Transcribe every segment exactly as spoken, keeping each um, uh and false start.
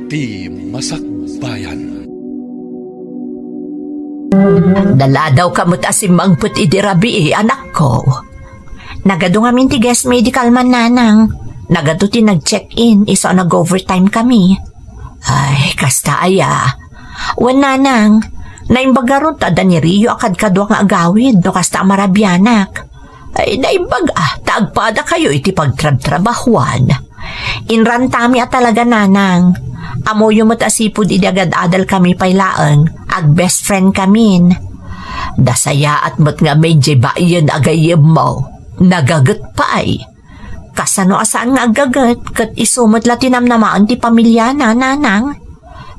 Ti Masakbayan. Naladawka met a simmangpet idi rabii, anakko. Nagadu ngamin ti guest mi idi kalman, nanang. Nagadu ti nag-check-in, isu a nag-overtime kami. Ay, kasta aya. Wen, nanang, naimbag ngarud ta adda ni Rio a kadkadua nga agawid no kasta a marabianak. Ay, naimbag a, ta agpadakayo iti pagtrabtrabahuan. Inrantami a talaga, nanang. Ammoyo met a sipud idi agad-adal kami pay laeng, ag-best friend kamin. Nasayaat met ngamin diay baien a gayyemmo. Nagaget pay. Kasano a saan nga aggaget, ket isu met la ti namnamaen ti pamiliana, nanang?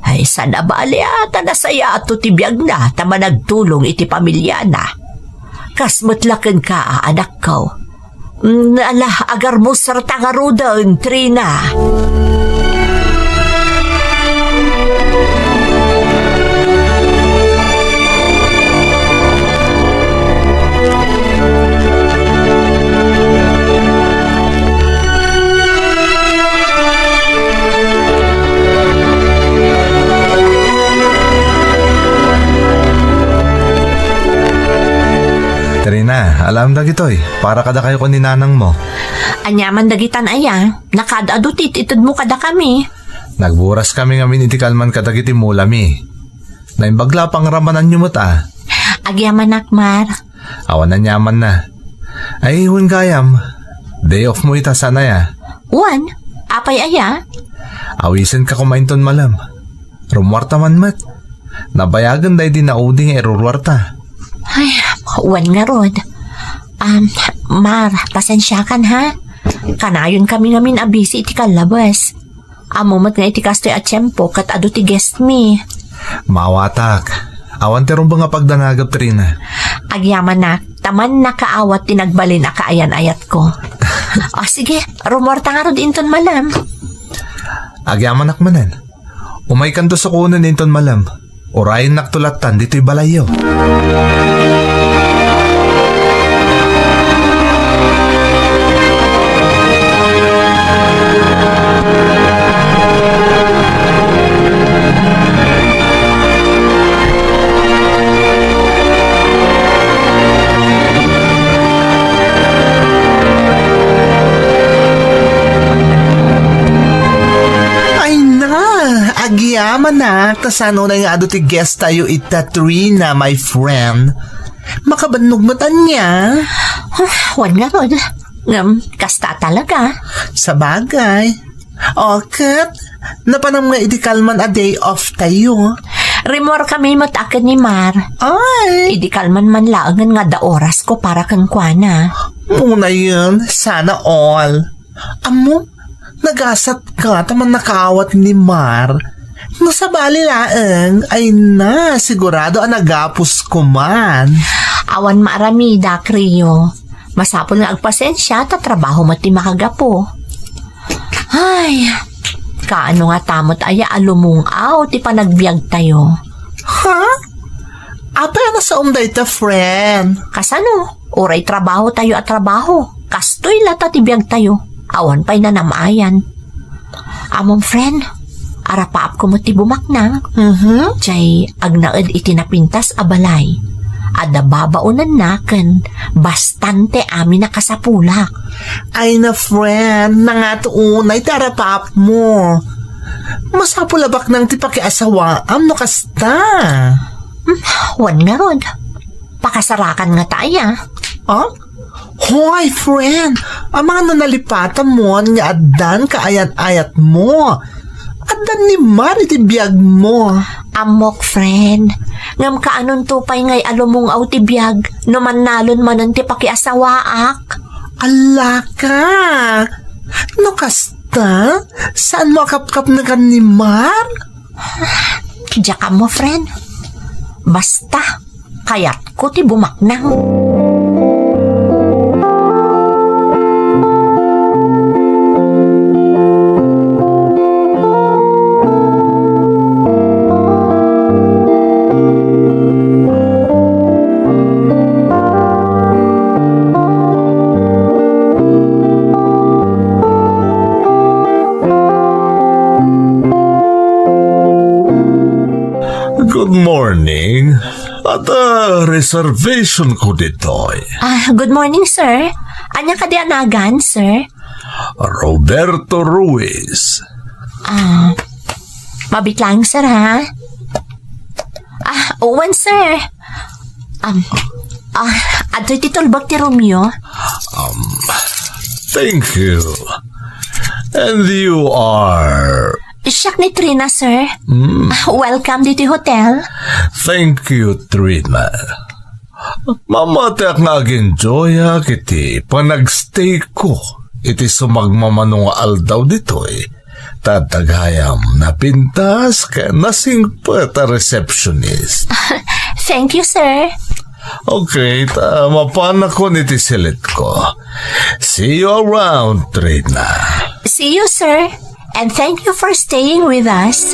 Ay, saan a bali a, ta nasayaat ti biagna, ta managtulong iti pamiliana. Kas met la kenka, a, anakko. Mm, ala, agarmusarta ngaruden, Trina. Trina, alam dagitoy. Para kadakayo ken ni nanangmo. Aniaman dagitan aya? Nakaad-adu ti itedmo kadakami. Nagburas kami ngamin iti kalman kadagiti mulami. Naimbag la a pangramananyo met a. Agyamanak, Mar. Awan aniamanna. Ay, wen gayam. Day off mo ita, saan aya? Wen, apay aya? Awisenka koma inton malem. Rummuarta man met. Nabayagen daydi naudi nga irurruarta. Ay, wen ngarud. Um, Mar, pasensiakan ha. Kanayon kami ngamin a busy iti kallabes. Ammo met nga iti kastoy a tiempo ket adu ti guest mi. Maawatak. Awan ti rumbeng a pagdanagep, Trina. Agyamanak, ta mannakaawat ti nagbalin a kaayan-ayatko. O sige, rummuarta ngarud inton malem. Agyamanak manen. Umaykanto sukonen inton malem. Urayennakto lattan ditoy balayyo. Ay na, agyamanak, ta saan unay nga adu ti guest tayo ita, Trina, my friend. Makabannog met ania? Ah, wen ngarud. Ngem, kasta talaga. Sabagay. O, ket, napanam nga idi kalman a day off tayo? Rimmuar kami met a ken ni Mar. Ay! Idi kalman man laengen nga adda orasko para kenkuana. Unayen, sana all. Ammom, nagasatka ta mannakaawat ni Mar. No sabali laeng, ay na, sigurado a nagapusko man. Awan maaramidak, Rio. Masapul nga agpasensia ta trabaho met ti makagapu. Ay, kaano ngata met aya a lumung-aw ti panagbiagtayo? Ha? Apay a nasaom dayta, friend? Kasano? Uray trabaho tayo a trabaho. Kastoy latta ti biag tayo. Awan pay nanam-ayan. Ammom, friend, arapaapko met ti bumaknang. Mhm. Jay agnaed iti napintas a balay. Adda babaonanna ken bastante amin a kasapulak. Ay na, friend, nangato unay ti arapaapmo. Masapul a baknang ti pakiasawaam no kasta. Hmm, wen ngarud. Pakasarakan ngata aya. Ah? Hoy, friend! Amangan no nalipatam mon nga addan kaayan-ayatmo. Addan ni Mar iti biagmo. Ammok, friend. Ngem kaanonto pay ngay a lumung-aw ti biag no mannalon manen ti pakiasawaak? Allaka! No kasta, saanmo a kapkapnekan ni Mar? Diak ammo, friend. Basta, kayatko ti bumaknang. Good morning. Adda reservation ko ditoy. Ah, good morning, sir. Ania kadi a nagan, sir? Roberto Ruiz. Ah, mabit lang, sir, ha? Ah, wen, sir. Um, ah, adtoy ti tulbek ti roomyo. Um, thank you. And you are? Siak ni Trina, sir. Hmm. Ah, welcome ditoy hotel. Thank you, Trina. Mamatiak nga agenjoyak iti panagstay ko iti sumagmamano nga aldaw ditoy. Ta adda gayam napintas ken nasingpet a receptionist. Thank you, sir. Okay, ta mapanakon iti silitko. See you around, Trina. See you, sir. And thank you for staying with us.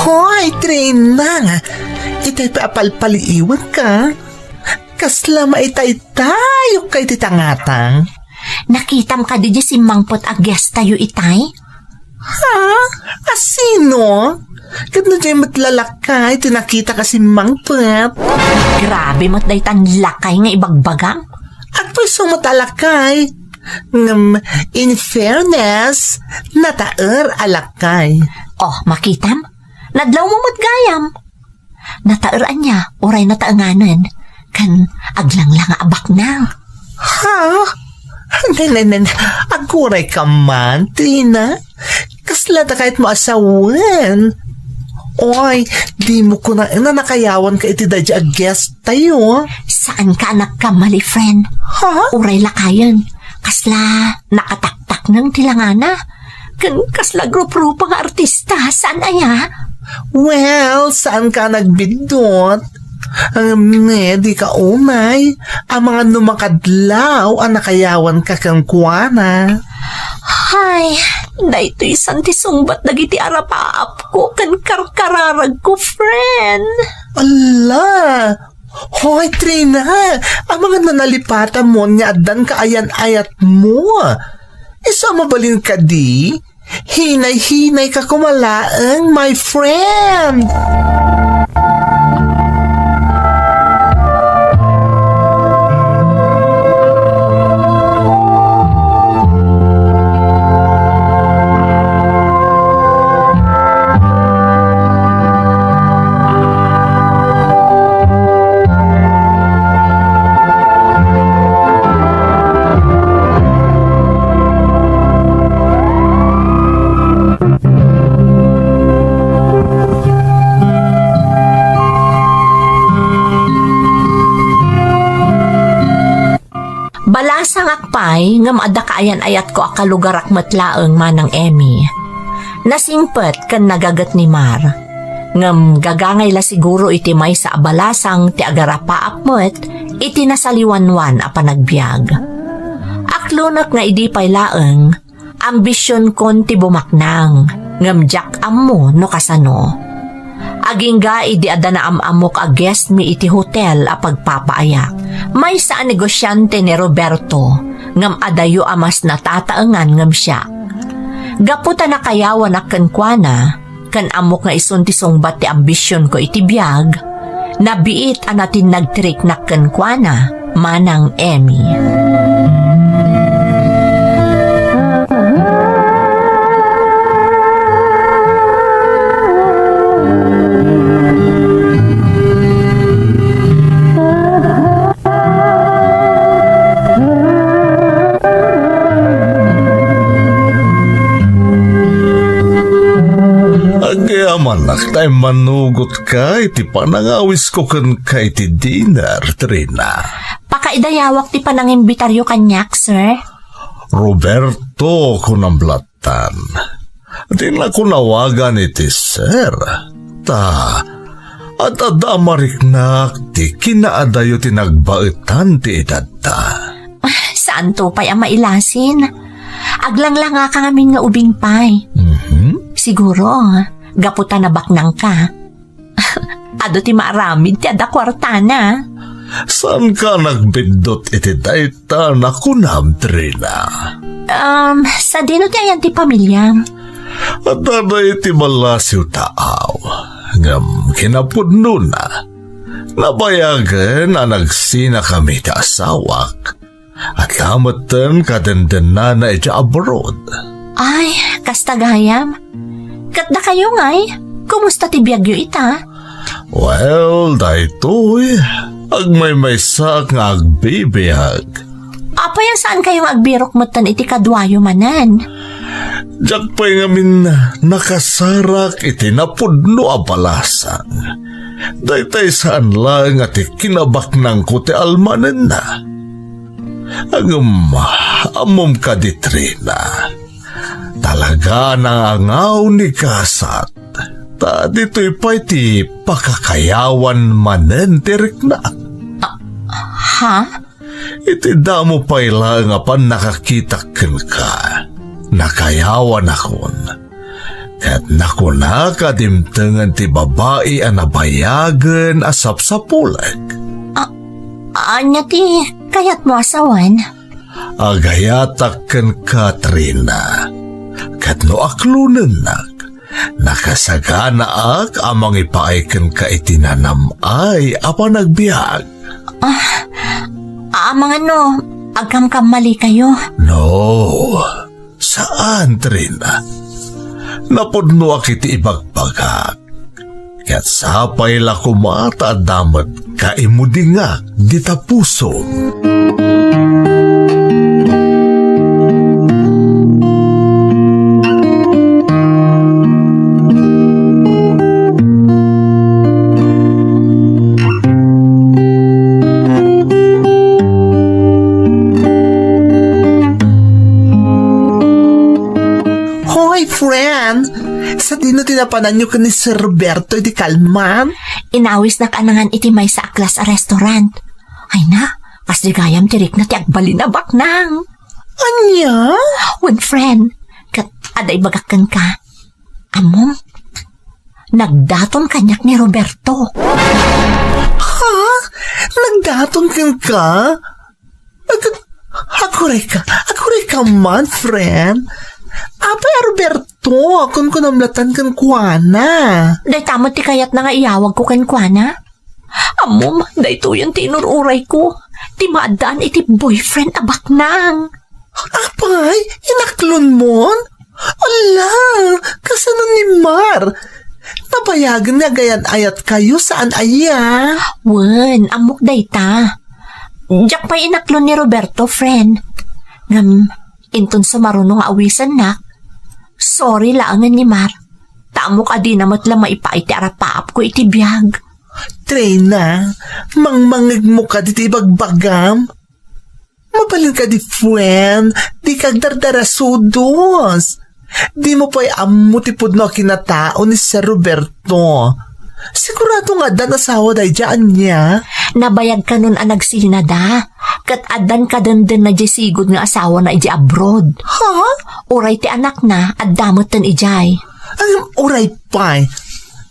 Hoy, Trina! Itay pay a palpaliiwanka. Kasla maitaytayokka iti tangatang. Nakitam kadi diay simmangpet a guest tayo itay? Ha? A sino? Ket no diay met la lakay ti nakitak a simmangpet? Grabe met daytan lakay nga ibagbagam. Agpayso met a lakay. Ngem, in fairness, nataer a lakay. Oh, makitam? Nadlawmo met gayam. Nataer ania, uray nataenganen, ken aglanglang a abaknang. Ha? Nen, nen, nen, agurayka man, Trina. Kasla dakayat mo a sawen? Oy, dimo kunaen a nakayawanka iti daydiay a guest tayo. Saanka a nagkamali, friend. Ha? Uray lakayen, kasla nakataktakneng ti langana. Ken kasla grup-grupo nga artista, saan aya? Well, saanka a nagbiddut? Ngem ne, dika unay, amangan no makadlaw a nakayawanka kenkuana. Hay, daytoy san ti sungbat dagiti arapaapko ken karkararagko, friend. Ala! Hoy, Trina! Amangan no nalipatamon nga addan kaayan-ayatmo. Isu a mabalin kadi? Hinay-hinayka koma laeng, my friend! Balasangak pay, ngem adda kaayan-ayatko a kalugarak met laeng, Manang Emmy. Nasingpet ken nagaget ni Mar. Ngem gagangay la siguro iti maysa a balasang ti agarapaap met iti nasaliwanwan a panagbiag. Aklonek nga idi pay laeng, ambisionkon ti bumaknang, ngem diak ammo no kasano. Agingga idi adda naam-ammok a guest mi iti hotel a pagpapaayak. Maysa a negosiante ni Roberto, ngem adayo a mas natataengan ngem siak. Gapu ta nakayawanak kenkuana, ken ammok nga isun ti sungbat ti ambisionko iti biag, nabiit a natinnag ti riknak kenkuana, Manang Emmy. Agyamanak ta immanugotka iti panangawisko kenka iti dinner, Trina. Pakaidayawak ti panangimbitaryo kaniak, sir. Roberto, kunam lattan. Dinako nawagan iti sir. Ta, Ad-adda a mariknak ti kinaadayo ti nagbaetan ti edadta. Ah, saanto pay a mailasin. Aglanglangaka ngamin nga ubing pay. Mhm. Siguro, gapu ta nabaknangka. Adu ti maaramid ti adda kuartana. Saanka a nagbiddut iti dayta a kunam, Trina? Um, sadino ti ayan ti pamiliam? Adda dayta a ballasiw taaw. Ngem kinapudnona, nabayagen a nagsinakami ti asawak. Adda metten kadendennana idiay abroad. Ay, kasta gayam. Ket dakayo ngay, kumusta ti biagyo ita? Well, daytoy, agmaymaysaak nga agbibiag. Apay a saankayo nga agbirok metten iti kaduayo manen? Diak pay ngamin nakasarak iti napudno a balasang. Daytay saan laeng a ti kinabaknangko ti almanenna. Ngem, ammom kadi, Trina, talaga a nangangaw ni gasat, ta ditoy pay ti pakakayawan manen ti riknak. Ah, ha? Iti damo pay laeng a pannakakitak kenka, nakayawanakon. Ket nakunak a dimtengen ti babai a nabayagen a sapsapulek. A-, ania ti kayatmo a sawen? Agayatak kenka, Trina. Ket no aklonennak, nakasaganaak a mangipaay kenka iti nanam-ay a panagbiag. Ah, amangan no agkamkammalikayo? No, saan, Trina. Napudnoak iti ibagbagak. Ket sapay la koma ta adda met kaimudingak dita pusom. Hoy, friend! Sadino ti napananyo ken ni Sir Roberto iti kalman? Inawisnak a nangan iti maysa a class a restaurant. Ay na, kasdi gayam ti rikna ti agbalin a baknang. Ania? Wen, friend, ket adda ibagak kenka. Ammom, nagdaton kaniak ni Roberto. Ha? Nagdaton kenka? Ag-, agurayka, agurayka man, friend. Apay a Roberto, kunkunam latan kenkuana. Dayta met ti kayatna nga iyawagko kenkuana. Ammom, daytoyen ti inur-urayko, ti maaddaan iti boyfriend a baknang. Apay, inaklonmon? Ala, kasano ni Mar? Nabayagen nga agayan-ayatkayo saan aya? Wen, ammok dayta. Diak pay inaklon ni Roberto, friend. Ngem, inton sumaruno nga awisennak, sorry laengen ni Mar. Ta ammok a dina met la maipaay ti arapaapko iti biag. Trina, mangmangegmo kadi ti ibagbagam? Mabalin kadi, friend, dika agdardarasudos. Dimo pay ammo ti pudno a kinatao ni Sir Roberto. Sigurado nga addan asawa daydiay, ania? Nabayag kanon a nagsinada, ket addan kadendenna diay sigud nga asawana idiay abroad. Ha? Uray ti anakna, adda metten idiay. Ngem uray pay,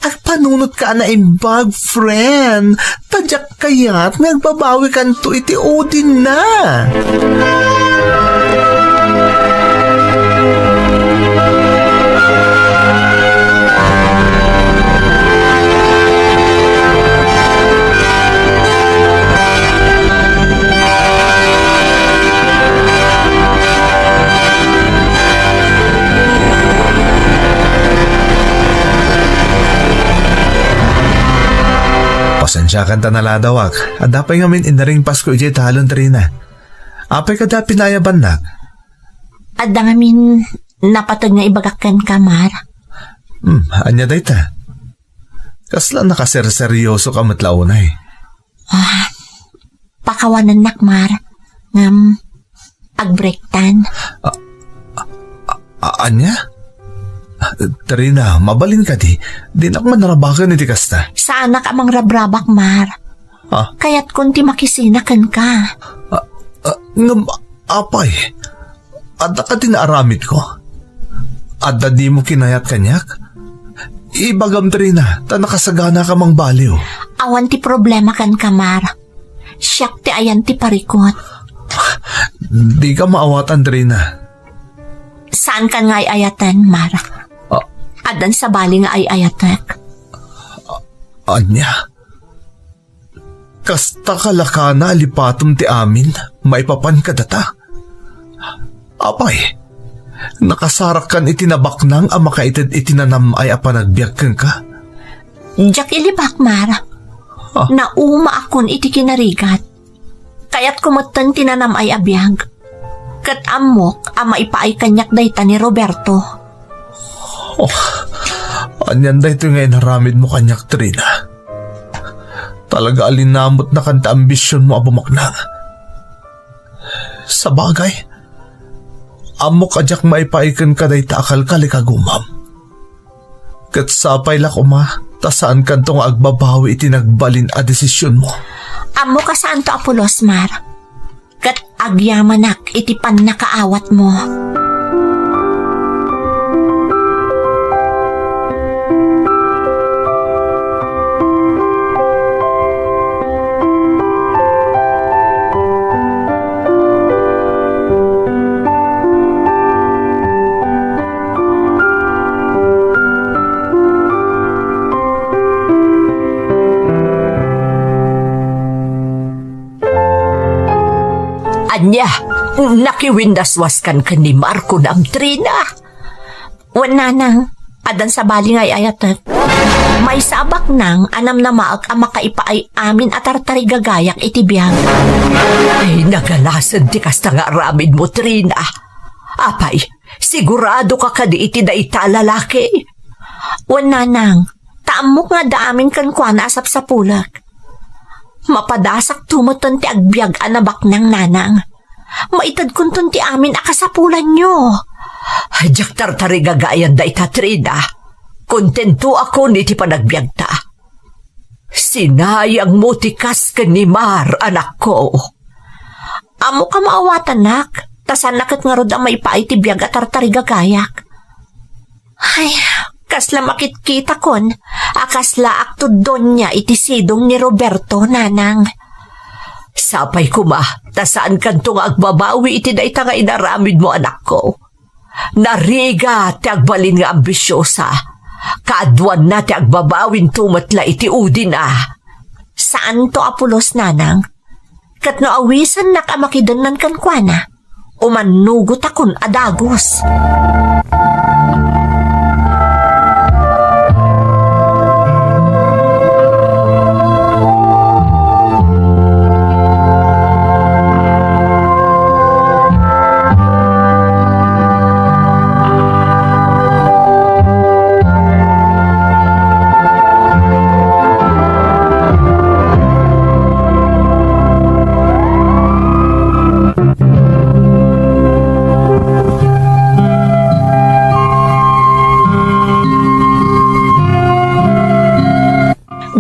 agpanunotka a naimbag, friend. Ta diak kayat nga agbabawikanto iti udinna. Pasensiakan ta naladawak. Adda pay ngamin inaring Pasko idiay talon, Trina. Apay kadi a pinayabannak? Adda ngamin napateg nga ibagak kenka, Mar. Hmm, ania dayta? Kasla nakaserseryosoka met la unay. Ah, pakawanennak, Mar, ngem agbreaktan. A-, a-, ania? Trina, mabalin kadi? Dinak manrabaken iti kasta. Saanak a mangrabrabak, Mar. Ah? Kayatkon ti makisina kenka. Ah, ah, ngem, apay, adda kadi naaramidko? Adda dimo kinayat kaniak? Ibagam, Trina, ta nakasaganaka mangbaliw. Awan ti problema kenka, Mar. Siak ti ayan ti parikut. Dika maawatan, Trina. Saankan nga ay-ayaten, Mar. Ah. Addan sabali nga ay-ayatek. Ania? Kasta kalakana a lipatem ti amin maipapan kadata? Apay, nakasarakkan iti nabaknang a makaited iti nanam-ay a panagbiag kenka? Diak ilibak, Mar. Ah. Naumaakon iti kinarigat. Kayatko metten ti nanam-ay a biag. Ket ammok a maipaay kaniak dayta ni Roberto. Oh, anian daytoy nga inaramidmo kaniak, Trina? Talaga a linamutnakan ti ambisionmo a bumaknang. Sabagay, ammok a diak maipaay kenka dayta a kalkalikagumam. Ket sapay la koma, ta saankanto nga agbabawi iti nagbalin a desisionmo. Ammok a saanto a pulos, Mar. Ket agyamanak iti pannakaawatmo. Ania, nakiwindaswaskan ken ni Marco, Trina? Wen, Nanang, addan sabali nga ay-ayatek. Maysa a baknang a namnamaek a makaipaay amin a tartarigagayak iti biag. Ay, naganasen ti kasta nga aramidmo, Trina. Apay, siguradoka kadi iti dayta a lalaki? Wen, Nanang, ta ammok nga adda amin kenkuana a sapsapulek. Mapadasakto metten ti agbiag a nabaknang, Nanang. Maitedkonton ti amin a kasapulanyo. Diak tartarigagayan dayta, Trina. Kontentoakon iti panagbiagta. Sinayangmo ti kas ken ni Mar, anakko. Ammok a maawatanak, ta saanna ket ngarud a maipaay ti biag a tartarigagayak. Ay, kasla makitkitakon a kaslaakto donia iti sidong ni Roberto, Nanang. Sapay koma, ta saankanto nga agbabawi iti dayta nga inaramidmo, anakko. Narigat ti agbalin nga ambisiosa. Kaaduanna ti agbabawinto met la iti udina. Saanto a pulos, Nanang. Ket no awisannak a makidennan kenkuana, umannugotakon a dagus.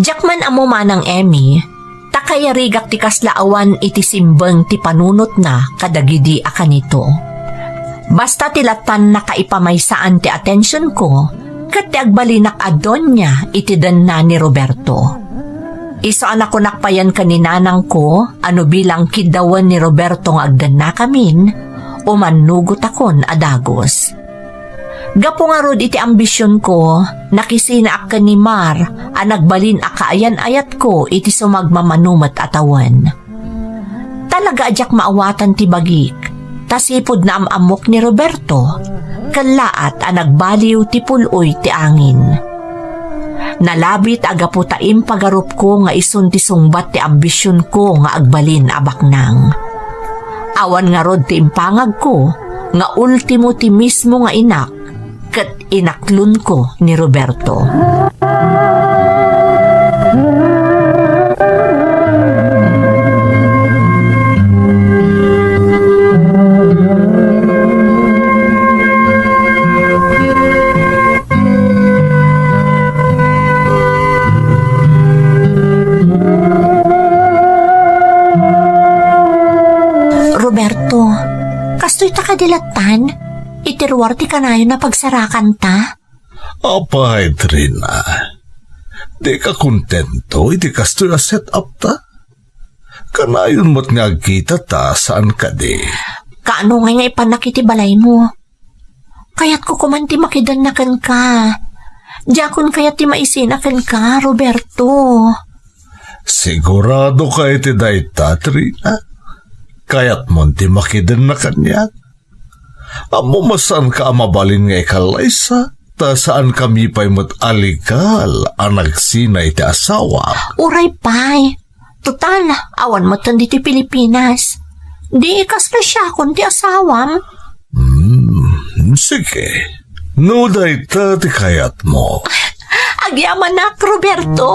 Diak man ammo, Manang Emmy, ta kayarigak ti kasla awan iti simbeng ti panunotna kadagidi a kanito. Basta ti lattan nakaipamaysaan ti atensionko ket ti agbalinak a donia iti denna ni Roberto. Isu a nakunak payen ken ni nanangko a no bilang kiddawen ni Roberto nga agdennakamin, umannugotakon a dagus. Gapu ngarud iti ambisionko, nakisinaak ken ni Mar a nagbalin a kaayan-ayatko iti sumagmamano met a tawen. Talaga a diak maawatan ti bagik, ta sipud naam-ammok ni Roberto, kellaat a nagbaliw ti pul-oy ti angin. Nalabit a gapu ta impagarupko nga isun ti sungbat ti ambisionko nga agbalin a baknang. Awan ngarud ti impangagko nga ultimo ti mismo nga inak ket inaklonko ni Roberto. Kadi lattan, iti ruar ti kanayon a pagsarakanta? Apay, Trina, dika kontento iti kastoy a set-up-ta? Kanayon met nga agkitata, saan kadi? Kaano ngay nga ipanak iti balaymo? Kayatko koman ti makidenna kenka. Diakon kayat ti maisina kenka, Roberto. Sigurado ka iti dayta, Trina? Kayatmon ti makidenna kaniak? Ammom a saanka a mabalin nga ikallaysa, ta saankami pay met a legal a nagsina iti asawa. Uray pay. Total, awan metten ditoy Pilipinas. Di kasla siakon ti asawam? Hmm, sige. No dayta ti kayatmo. Agyamanak, Roberto.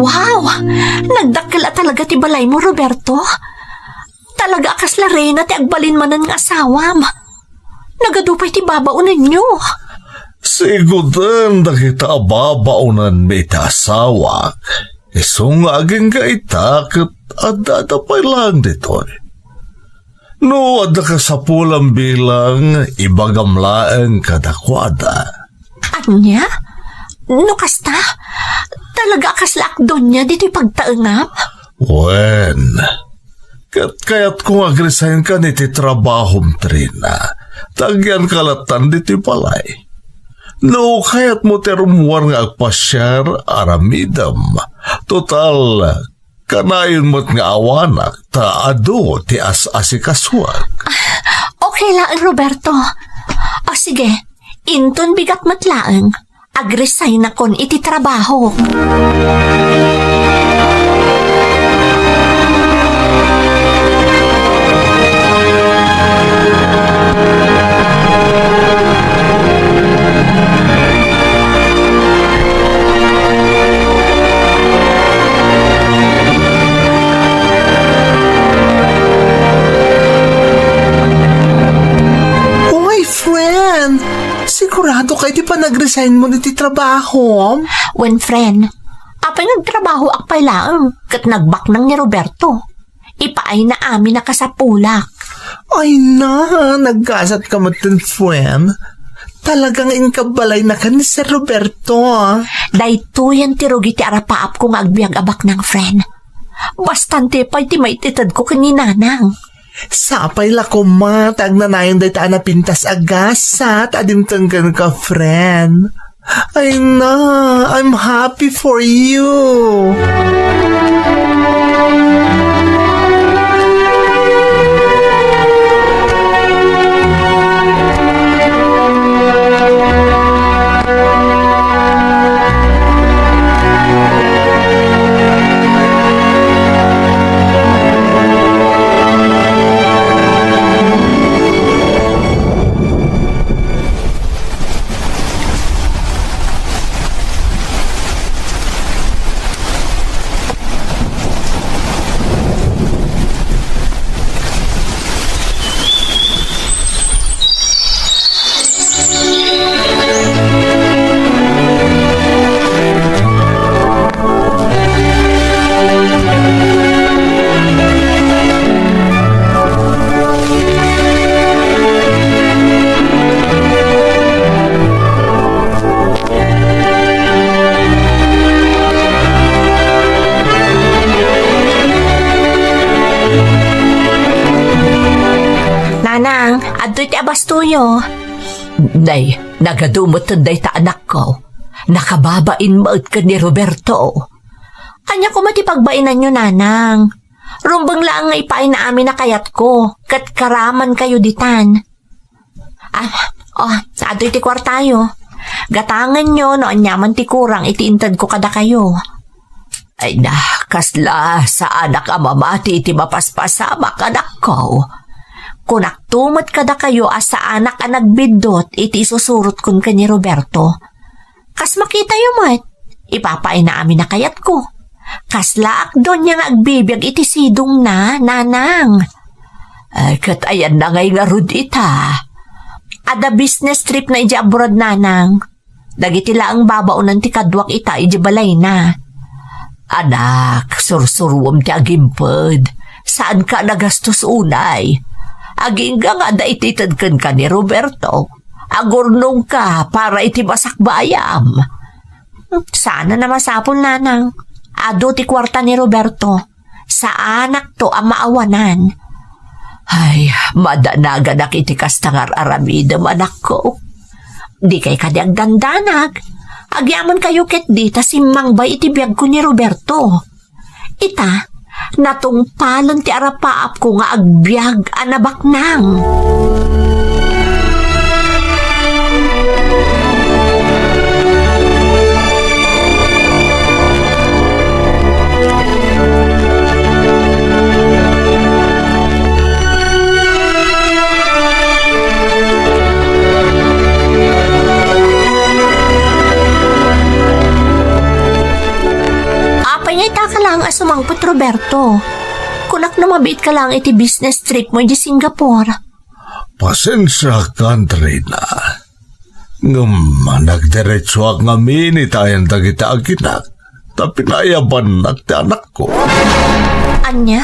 Wow! Nagdakkel a talaga ti balaymo, Roberto. Talaga a kasla reyna ti agbalin manen nga asawam. Nagadu pay ti babaonenyo. Siguden dagita a babaonenmi iti asawak. Isu nga agingga ita ket addada pay laeng ditoy. No adda kasapulam bilang, ibagam laeng kadakuada. Ania? No kasta, talaga a kasla ak donia ditoy pagtaengam? Wen, ket kayatko nga agresign-kan iti trabahom, Trina, ta agyanka lattan ditoy balay. No kayatmo ti rummuar nga agpasiar, aramidem. Total, kanayon met nga awanak ta adu ti as-asikasuak. Okay laeng, Roberto. O sige, inton bigat met laeng, agresignakon iti trabaho. Hoy, friend! Sigurado ka iti panagresign mo iti trabahom? Wen, friend, apay nga agtrabahoak pay laeng ket nagbaknang ni Roberto. Ipaayna amin a kasapulak. Ay na, naggasat ka met, friend. Talaga nga inkabbalaynakan ni Sir Roberto, ah. Daytoyen ti rugi ti arapaapko nga agbiag a baknang, friend. Bastante pay ti maititedko ken ni Nanang. Sapay la koma ta agnanayon dayta a napintas a gasat a dimteng kenka, friend. Ay na, I'm happy for you. Nanang, adtoy ti abastoyo. Nay, nagadu met dayta anakko. Nakababain met ken ni Roberto. Ania koma ti pagbainanyo, Nanang? Rumbeng laeng nga ipaayna amin a kayatko, ket karamankayo ditan. Ah, oh, adtoy ti kuartayo. Gatangenyo no aniaman ti kurang iti intedko kadakayo. Ay na, kasla saanak a mamati iti mapaspasamak, anakko. Kunakto met kadakayo a saanak a nagbiddut iti isusurotkon ken ni Roberto. Kas makitayo met, ipapaayna amin a kayatko. Kaslaak donia nga agbibiag iti sidongna, nanang. Ay, ket ayanna ngay ngarud ita. Adda business trip na idiay abroad, nanang. Dagiti laeng babaonan ti kaduak ita idiay balayna. Anak, sursuruem ti agimped. Saanka a nagastos unay. Agingga nga adda itedka kenka ni Roberto. Agurnongka para iti masakbayam. Saan a masapul, nanang. Adu ti kuarta ni Roberto. Saanakto a maawanan. Ay, madanaganak iti kasta nga ar-aramidem, anakko. Dikay kadi agdandanag. Agyamankayo ketdi ta simmangbay iti biagko ni Roberto. Ita, natungpalen ti arapaapko nga agbiag a nabaknang. Apay nga ita ka laeng a sumangpet, Roberto? Kunak no mabiitka laeng iti business trip mo idiay Singapore. Pasensiakan, Trina. Ngem nagdiretsoak ngamin iti ayan dagiti aginak, ta pinaayabannak ti anakko. Ania?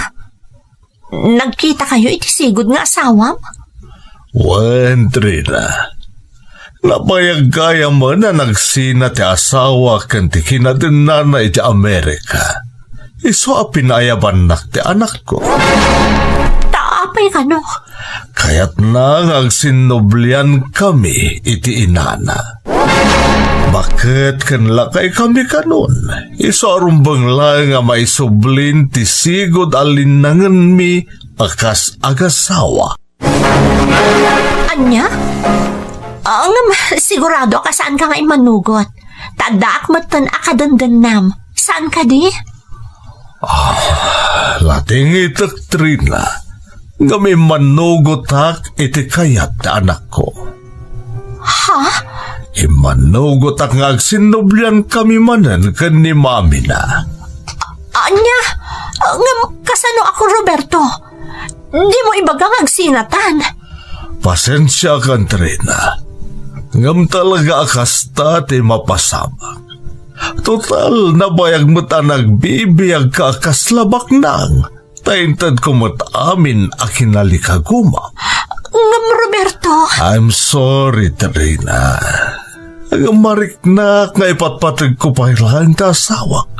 Nagkitakayo iti sigud nga asawam? Wen, Trina. Nabayag gayamen a nagsina ti asawa ken ti kinadennana iti Amerika. Isu a pinaayabannak ti anakko. Ta apay kano? Kayatna nga agsinnubliankami iti inana. Baket ken lakaykami kanon, isu a rumbeng laeng a maisublin ti sigud a linnangenmi a kas agasawa. Ania? Ah, ngem sigurado a saanka nga immanugot. Ta addaak metten a kadendennam. Saan kadi? Ah, latingitek, Trina. Ngem immanugotak iti kayat ti anakko. Ha? Immanugotak nga agsinnubliankami manen ken ni mamina. Ania? Ngem kasano ako, Roberto? Dimo ibaga nga agsinatan. Pasensiakan, Trina. Ngem talaga a kasta ti mapasamak. Total, nabayag met a nagbibiagka a kasla baknang. Ta intedko met amin a kinalikagumam. Ngem, Roberto. I'm sorry, Trina. Ngem mariknak nga ipatpategko pay laeng ti asawak.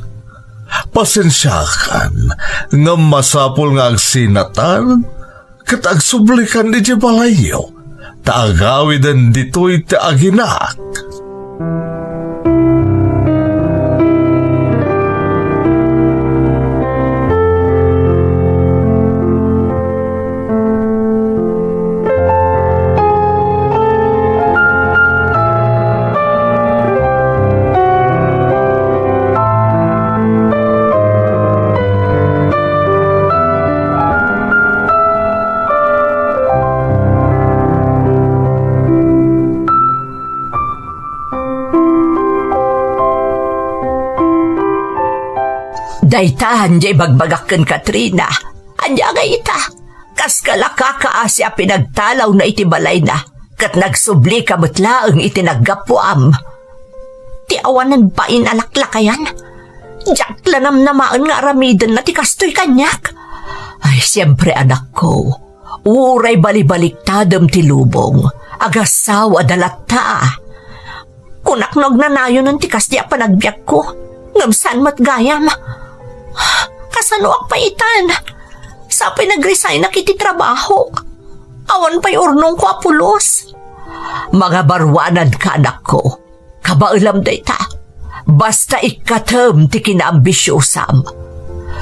Pasensiakan, ngem masapul nga agsinatan ket agsublikan idiay balayyo, ta agawiden ditoy ti aginak. Dayta, ania ibagbagak ken Katrina? Ania ngay ita? Kas kalaka kaasi a pinagtalawna iti balayna, ket nagsublika met laeng iti naggapuam. Ti awanan bain a laklakayan. Diak la namnamaen nga aramidenna ti kastoy kaniak. Ay, siempre, anakko. Uray balibaliktadem ti lubong, agasawada latta. Kunak no agnanayonen ti kasdi a panagbiagko, ngem saan met gayam. Kasanoak pay itan? Sapay nagresignak iti trabahok. Awan pay urnongko a pulos. Mangabaruananka, anakko. Kabaelam dayta. Basta ikkatem ti kinaambisiosam.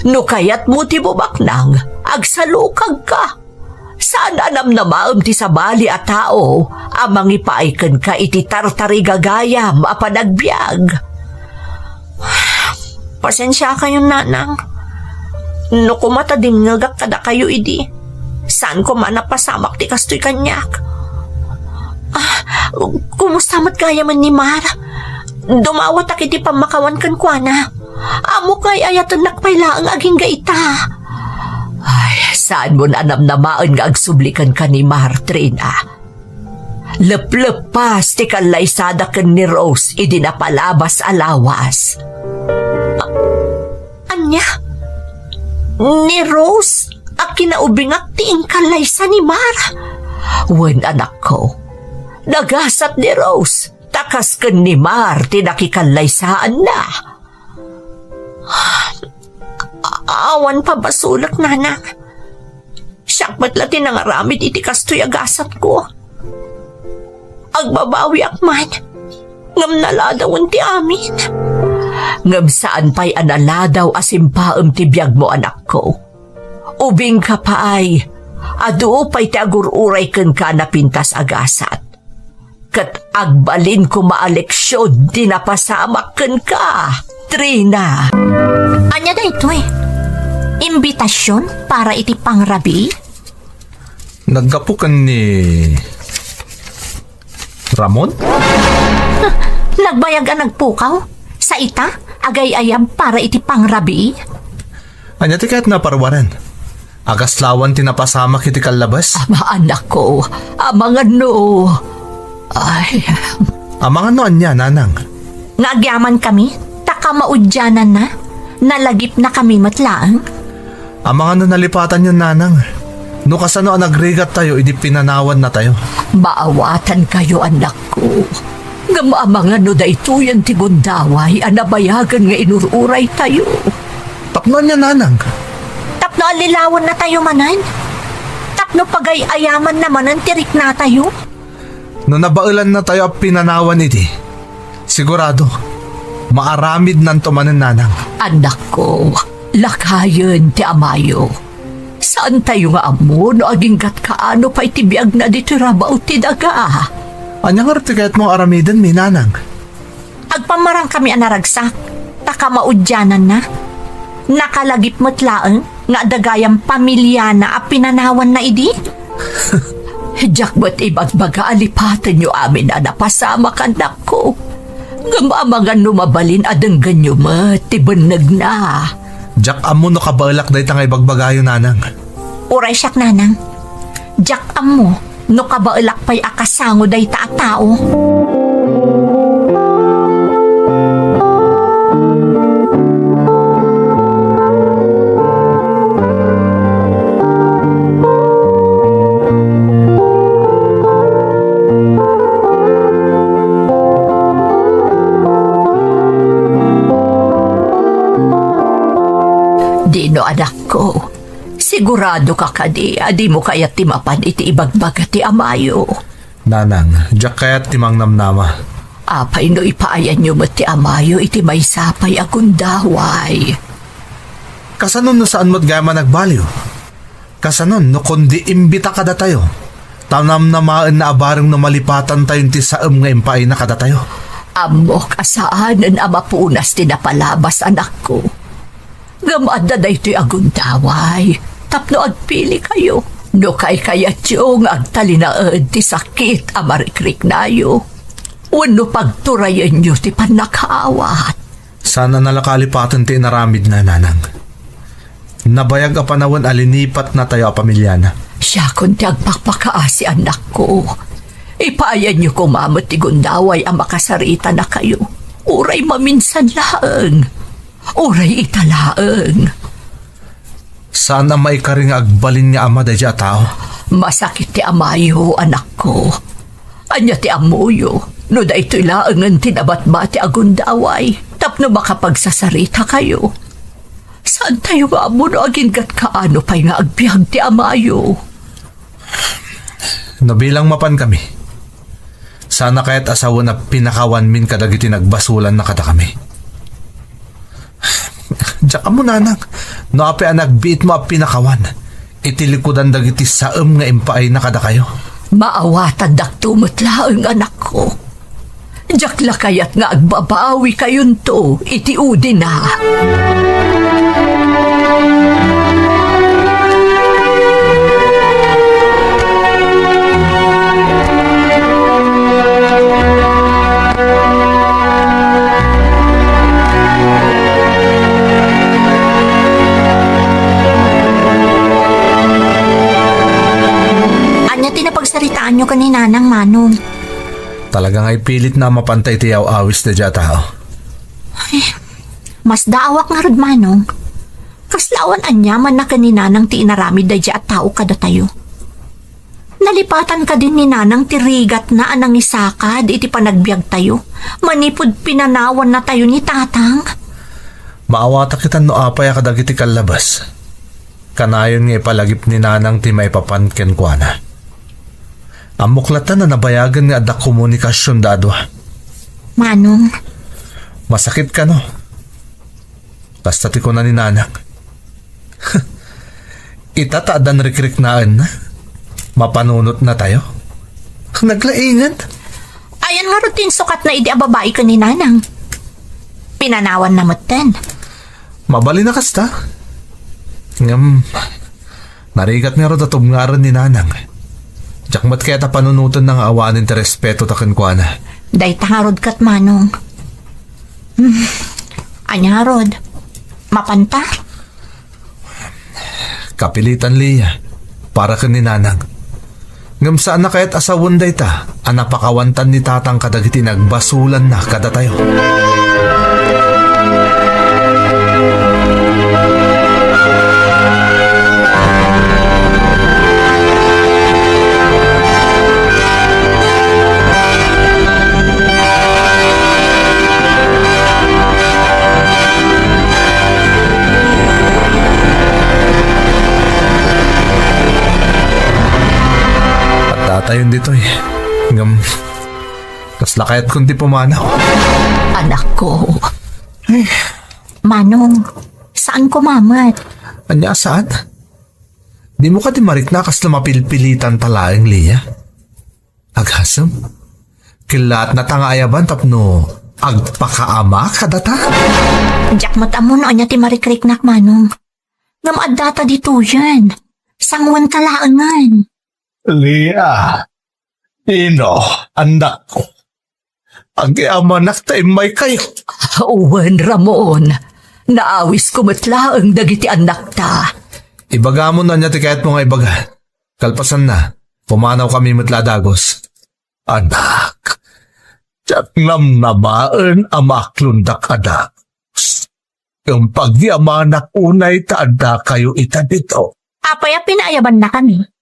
No kayatmo ti bubaknang, agsalukagka. Saan a namnamaem ti sabali a tao a mangipaay kenka iti tartarigagayam a panagbiag. Pasensiakayon, nanang. No koma ta dimngegak kadakayo idi, saan koma a napasamak ti kastoy kaniak. Ah, kumusta met gayamen ni Mar? Dumawatak iti pammakawan kenkuana. Ammok nga ay-ayatennak pay laeng agingga ita. Ay, saanmon a namnamaen nga agsubli kenka ni Mar, Trina. Lepleppas ti kallaysada ken ni Rose idi napalabas a lawas. A-, ania? Ni Rose a kinaubingak ti inkallaysa ni Mar? Wen, anakko. Nagasat ni Rose, ta kas ken ni Mar ti nakikallaysaanna. A-, awan pabasolek, nanang. Siak met la ti nangaramid iti kastoy a gasatko. Agbabawiak man, ngem naladawen ti amin. Ngem saan pay a naladaw a simpaem ti biagmo, anakko. Ubingka pay, adu pay ti agur-uray kenka a napintas a gasat. Ket agbalin koma a leksion ti napasamak kenka, Trina. Ania daytoy? Imbitasion para iti pangrabii? Naggapu ken ni Ramon? Nagbayag a nagpukaw? Sa ita, agay-ayab para iti pangrabii? Ania ti kayatna a paruaren? Agaslawan ti napasamak iti kallabes? Ama, anakko, amangan no. Ay. Amangan no ania, nanang? Nga agyamankami, ta kamaudiananna, nalagipnakami met laeng. Amangan no nalipatanyon, nanang. No kasano a nagrigattayo idi pinanawannatayo. Maawatankayo, anakko. Ngem amangan no daytoyen ti gundaway a nabayagen nga inur-uraytayo. Tapno ania, nanang? Tapno allilawennatayo manen? Tapno pagay-ayamanna manen ti riknatayo? No nabaelannatayo a pinanawan idi, sigurado, maaramidnanto manen, nanang. Anakko, lakayen ti amayo. Saantayo nga ammo no aginggat kaano pay ti biagna ditoy rabaw ti daga. Ania ngarud ti kayatmo nga aramidenmi, nanang? Agpammarangkami a naragsak, ta kamaudiananna. Nakalagip met laeng nga adda gayam pamiliana a pinanawanna idi. Diak met ibagbaga a lipatenyo amin a napasamak, anakko. Ngem amangan no mabalin a denggenyo met ti bennegna. Diak ammo no kabaelak dayta nga ibagbagayo, nanang. Uray siak, nanang. Diak ammo no kabaelak pay a kasango dayta a tao. Dino, anakko, sigurado ka kadi a dimo kayat ti mapan iti ibagbaga ti amayo? Nanang, diak kayat ti mangnamnama. Apay no ipaayanyo met ti amayo iti maysa pay a gundaway? Kasano no saan met gayam a nagbaliw? Kasano no kundi imbita kadatayo? Ta namnamaenna a bareng no malipatantayon ti saem nga impaayna kadatayo. Ammok a saanen a mapunas ti napalabas, anakko. Ngem adda daytoy a gundaway tapno agpilikayo. No kaykayatyo nga agtalinaed ti sakit a marikriknayo, wenno pagturayenyo ti pannakaawat. Saan a nalaka a lipaten ti inaramidna, nanang. Nabayag a panawen a linipatnatayo a pamiliana. Siakon ti agpakpakaasi, anakko. Ipaayanyo koma met ti gundaway a makasaritanakayo. Uray maminsan laeng. Uray ita laeng. Saan a maikari nga agbalin nga ama daydiay a tao. Masakit ti amayo, anakko. Ania ti ammoyo no daytoy laengen ti nabatbati a gundaway tapno makapagsasaritakayo? Saantayo nga ammo no aginggat kaano pay nga agbiag ti amayo. No bilang mapankami, saan a kayat a sawen a pinakawanmin kadagiti nagbasolanna kadakami? Diak ammo, nanang, no apay a nagbiitmo a pinakawan iti likudan dagiti saem nga impaayna kadakayo. Maawatandakto met laeng, anakko. Diak la kayat nga agbabawikayonto iti udina. Nyo ken ni Nanang, Manong. Talaga nga ipilitna a mapanta iti aw-awis daydiay a tao. Ay, masdaawak ngarud, Manong. Kasla awan aniamanna ken ni Nanang ti inaramid daydiay a tao kadatayo. Nalipatan kadin ni Nanang ti rigatna a nangisakad iti panagbiagtayo, manipud pinanawannatayo ni Tatang? Maawatak itan no apay a kadagiti kallabas. Kanayon nga ipalagip ni Nanang ti maipapan kenkuana. Ammok latta a nabayagen nga adda komunikasionda a dua. Manong. Masakit kano? Kasta ti kuna ni Nanang. Ita ta addan rikriknaenna. Mapanunotnatayo. Naglaingan. Ayan ngarud ti insukatna idi a babai ken ni Nanang. Pinanawanna metten. Mabalin a kasta. Ngem, narigat ngarud a tubngaren ni Nanang. Diak met kayat a panunotenna nga awanen ti respetota kenkuana. Dayta ngarud ket, Manong. Hmm. Ania ngarud? Mapanta? Kapilitan, Lia, para ken ni Nanang. Ngem saan a kayat a sawen dayta a napakawantan ni Tatang kadagiti nagbasolanna kadatayo. Addatayon ditoy. Ngem, kasla kayatkon ti pumanaw. Anakko. Ay. Manong, saan ko mamet? Ania saan? Dimo kadi marikna kasla mapilpilitanta laeng, Lia? Agasem, kellaatnata nga ayaban tapno agpakaama kadata? Diak met ammo no ania ti marikriknak, Manong. Ngem addata ditoyen. Sanguanta laengen. Lia, Dino, annakko. Agyamanak ta immaykayo. Wen, Ramon. Naawisko met laeng dagiti annakta. Ibagam no ania ti kayatmo nga ibaga. Kalpasanna, pumanawkami met la a dagus. Anak, diak namnamaen a maaklondak a dagus. Ngem pagyamanak unay ta addakayo ita dito. Apay a pinaayabannakami?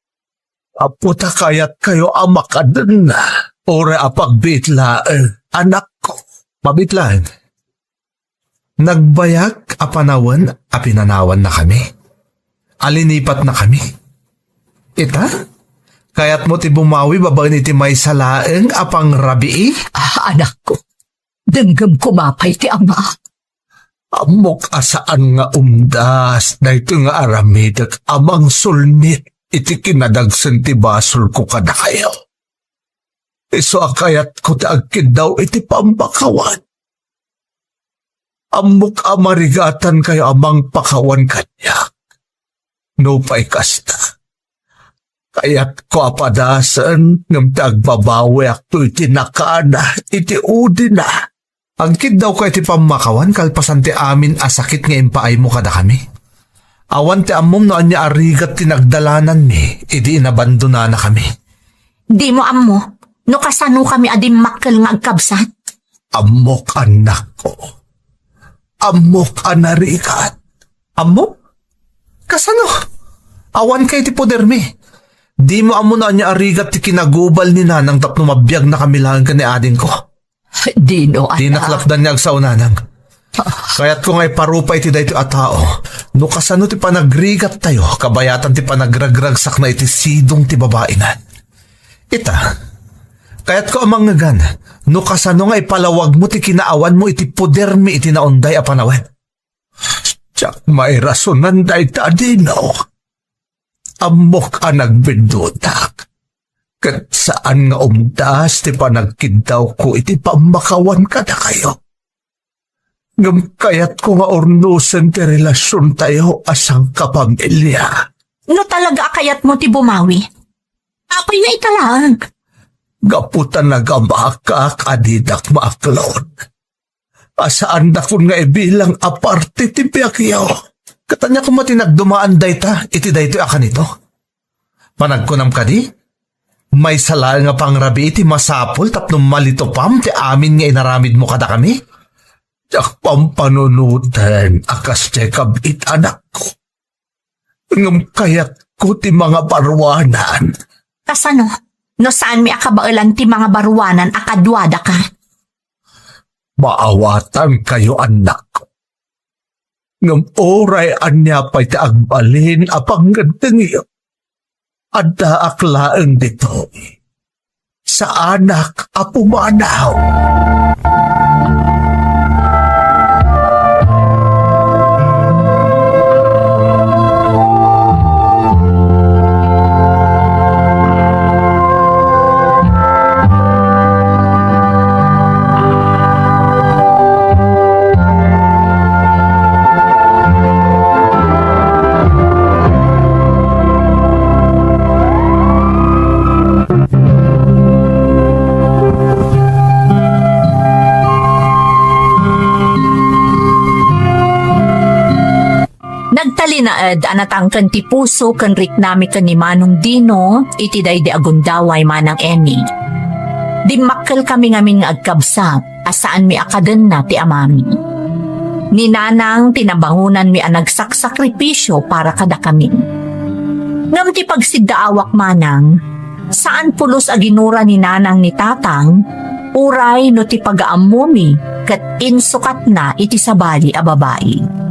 Gapu ta kayatkayo a makadenna, uray a pagbiit laeng, anakko. Mabiit laeng. Nagbayag a panawen a pinanawannakami. A linipatnakami. Ita? Kayatmo ti bumawi babaen iti maysa laeng a pangrabii? Ah, anakko, denggem koma pay ti ama. Ammok a saan nga umdas daytoy nga aramidek a mangsulnit iti kinadagsen ti basolko kadakayo. Isu a kayatko ti agkiddaw iti pammakawan. Ammok a marigatankayo a mangpakawan kaniak. Nupay kasta, kayatko a padasen ngem ti agbabawiakto iti nakana, iti udina. Agkiddawka iti pammakawan kalpasan ti amin a sakit nga impaaymo kadakami. Awan ti ammom no ania a rigat ti nagdalananmi idi inabandonanakami. Dimo ammo no kasanokami a dimmakkel nga agkabsat? Ammok, annakko. Ammok a narigat. Ammo? Kasano? Awanka iti podermi. Dimo ammo no ania a rigat ti kinagubal ni Nanang tapno mabiagnakami laeng ken ni adingko. Dino, anak. Dinak lapdan nga agsao, Nanang. Kayatko nga iparupa iti daytoy a tao no kasano ti panagrigattayo kabayatan ti panagragragsakna iti sidong ti babaina. Ita, kayatko a mangngegan no kasano nga ipalawagmo ti kinaawanmo iti podermi iti naunday a panawen. Diak mairasonan dayta, Dino. Ammok a nagbiddutak, ket saan nga umdas ti panagkiddawko iti pammakawan kadakayo. Ngem kayatko nga urnosen ti relasiontayo a sangkapamilia. No talaga a kayatmo ti bumawi, apay nga ita laeng? Gapu ta nagamakak a didak maaklon a saandakon nga ibilang a parte ti biagyo. Ket ania koma ti nagdumaan dayta iti daytoy a kanito? Panagkunam kadi, Maysa laeng a pangrabii ti masapul tapno malitupam ti amin nga inaramidmo kadakami? Diak pampanunoten a kasdiay kab-it, anakko. Ngem kayatko ti mangabaruanan. Kasano no saanmi a kabaelan ti mangabaruanan a kaduadaka? Maawatankayo, anakko. Ngem uray ania pay ti agbalin a pangngeddengyo, addaak laeng ditoy. Saanak a pumanaw. Nagtalinaed a natangken ti puso ken riknami ken ni Manong Dino iti daydi a gundaway, Manang Emmy. Dimmakkelkami ngamin nga agkabsat a saanmi a kadenna ti amami. Ni Nanang ti nabangonanmi a nagsaksakripisio para kadakami. Ngem ti pagsiddaawak, Manang, saan pulos a ginura ni Nanang ni Tatang, uray no ti pagaammomi ket insukatna iti sabali a babai.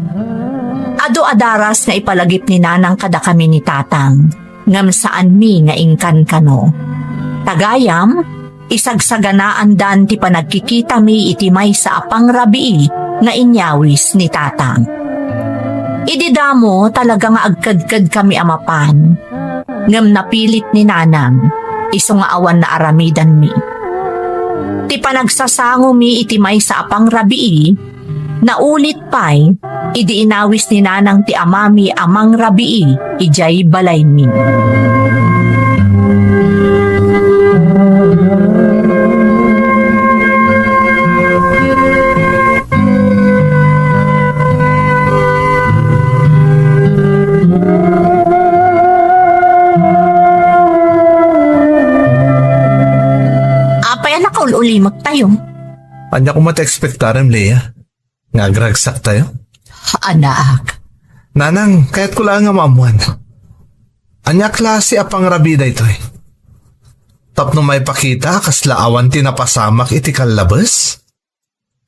Adu a daras nga ipalagip ni Nanang kadakami ni Tatang, ngem saanmi nga inkankano. Ta gayam, isagsaganaandan ti panagkikitami iti maysa a pangrabii nga inyawis ni Tatang. Idi damo, talaga nga agkedkedkami a mapan, ngem napilit ni Nanang, isu nga awan naaramidanmi. Ti panagsasangomi iti maysa a pangrabii, naulit pay idi inawis ni Nanang ti amami a mangrabii idiay balaymi. Apay a nakaul-ulimektayo? Ania koma ti ekspektarem, Lea? Nga agragsaktayo? Anak. Nanang, kayatko laeng nga maammuan. Ania a klase a pangrabii daytoy? Tapno maipakita a kasla awan ti napasamak iti kallabes?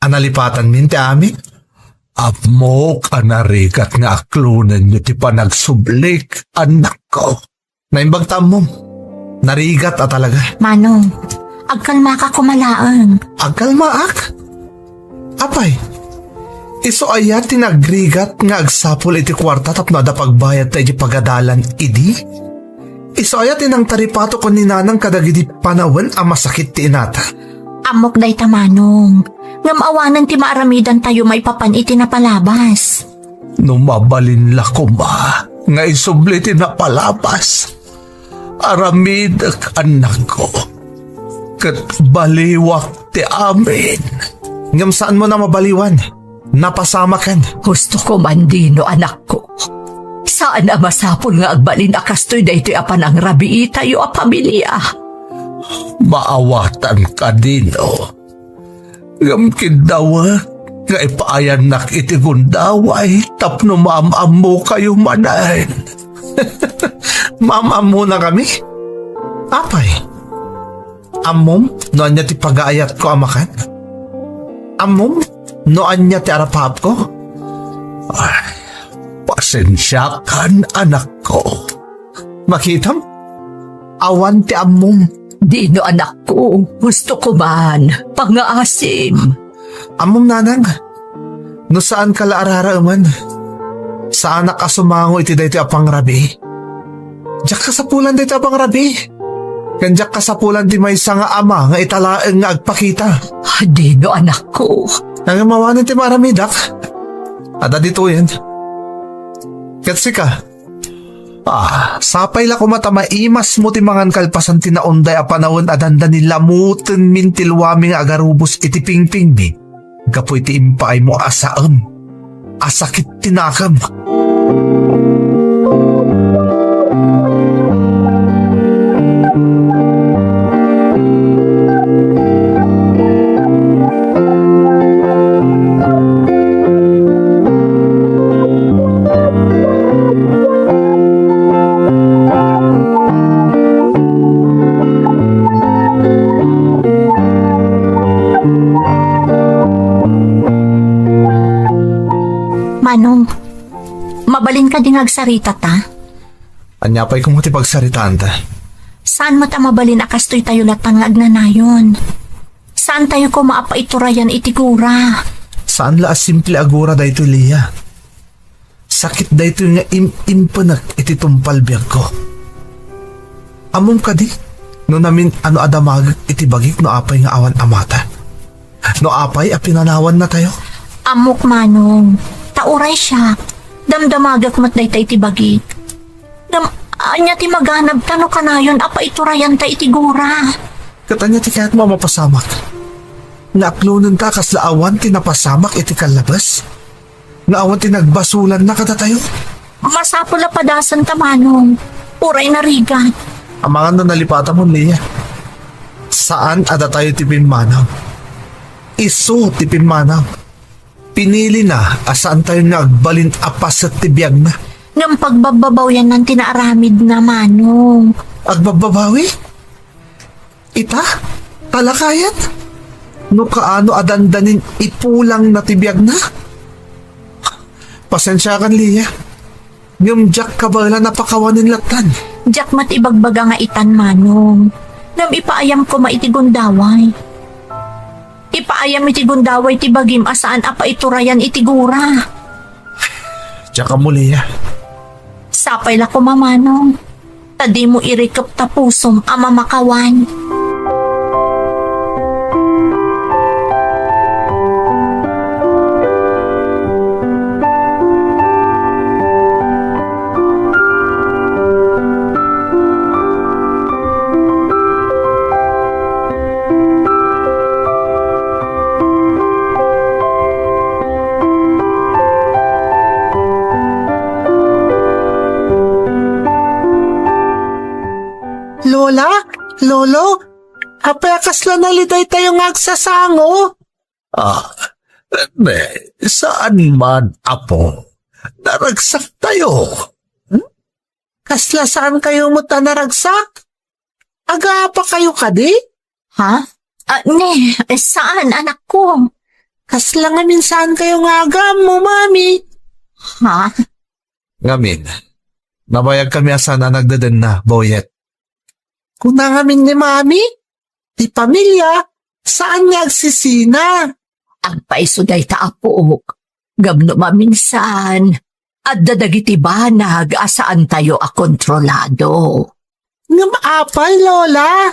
A nalipatanmin ti amin? Ammok a narigat nga aklonenyo ti panagsublik, anakko. Naimbag ta ammom. Narigat a talaga. Manong, agkalmaka koma laeng. Agkalmaak? Apay, isu aya ti nagrigat nga agsapul iti kuarta tapno adda pagbayadta iti pagadalan idi? Isu aya ti nangtaripato ken ni Nanang kadagidi panawen a masakit ti inata? Ammok dayta, Manong. Ngem awanen ti maaramidantayo maipapan iti napalabas. No mabalin la koma nga isubli ti napalabas, aramidek, anakko, ket baliwak ti amin. Ngem saanmo a mabaliwan. Napasamaken. Husto koman, Dino, anakko. Saan a masapul nga agbalin a kastoy daytoy a panangrabiitayo a pamilia. Maawatanka, Dino. Ngem kiddawek nga ipaayannak iti gundaway tapno maam-ammokayo manen. Maam-ammonakami? Apay, ammom no ania ti pagaayatko a makan? Ammom no ania ti arapaapko? Ay, pasensiakan, anakko. Makitam? Awan ti ammom. Dino, anakko, husto koman. Pangngaasim. Ammom, Nanang, no saanka la a raraemen, saanak a sumango iti daytoy a pangrabii. Diak kasapulan daytoy a pangrabii. Ken diak kasapulan ti maysa nga ama nga ita laeng nga agpakita. Dino, anakko. Ngem awanen ti maaramidak. Adda ditoyen. Ket sika, ah, sapay la koma ta maimasmo ti mangan kalpasan ti naunday a panawen a dandani lamutenmin ti luami nga agarubos iti pingpingmi. Gapu iti impaaymo a saem a sakit ti nakem. Manong, mabalin kadi nga agsaritata? Ania pay koma ti pagsaritaanta? Saan met a mabalin a kastoy tayo latta nga agnanayon? Saan tayo koma a paiturayan iti gura? Saan la a simple a gura daytoy, Leah. Sakit daytoy nga im-impenek iti tungpal biagko. Ammom kadi no namin-ano a damagek iti bagik no apay nga awan amata? No apay a pinanawannatayo? Ammok, Manong. Ta uray siak, damdamagek met dayta iti bagik. Ngem, ania ti maganabta no kanayon a paiturayanta iti gura? Ket ania ti kayatmo a mapasamak? Nga aklonenta a kasla awan ti napasamak iti kallabes? Nga awan ti nagbasolanna kadatayo? Masapul a padasenta, Manong. Uray narigat. Amangan no nalipatamon, Leah. Saan a datayo ti pimmanaw. Isu ti pimmanaw. Pinilina a saantayo nga agbalin a paset ti biagna. Ngem pagbabbabawiannan ti naaramidna, Manong. Agbabbabawi? Ita? Talakayan? No kaano a dandanin ipulangna ti biagna? Pasensiakan, Leah. Ngem diak kabaelan a pakawanen lattan. Diak met ibagbaga nga itan, Manong. Ngem ipaayam koma iti gundaway. Ipaayam iti gundaway ti bagim a saan a paiturayan iti gura. Diak ammo, Leah. Sapay la koma, Manong. Ta dimo irikep ta pusom a mamakawan. Lola? Lolo? Apay a kasla nalidaytayo nga agsasango? Ah, ne, saan man, apo. Naragsak tayo. Hmm? Kasla saan kayo met a naragsak? Agaapa kayo kadi? Ha? Ah, ne, saan, anakko? Kasla ngamin saan kayo nga agaammo, Mami? Ha? Ngamin, nabayag kami a saan a nagdedenna, Boyet. Kuna ngamin ni Mami, ti pamilia, saan nga agsisina. Agpayso dayta, apok. Ngem no maminsan, adda dagiti banag a saantayo a kontrolado. Ngem apay, Lola?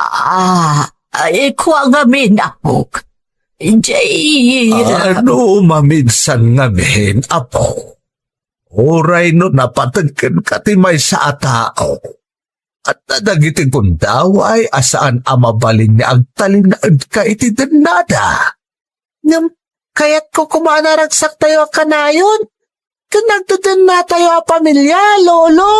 Ah, ay, kua ngamin, apok. Jay. Ano maminsan ngamin, apo? Uray no napateg kenka ti maysa a tao, adda dagiti gundaway a saan a mabalin nga agtalinaedka iti dennada. Ngem, kayatko koma a naragsak tayo a kanayon ken nagdedennatayo a pamilia, Lolo.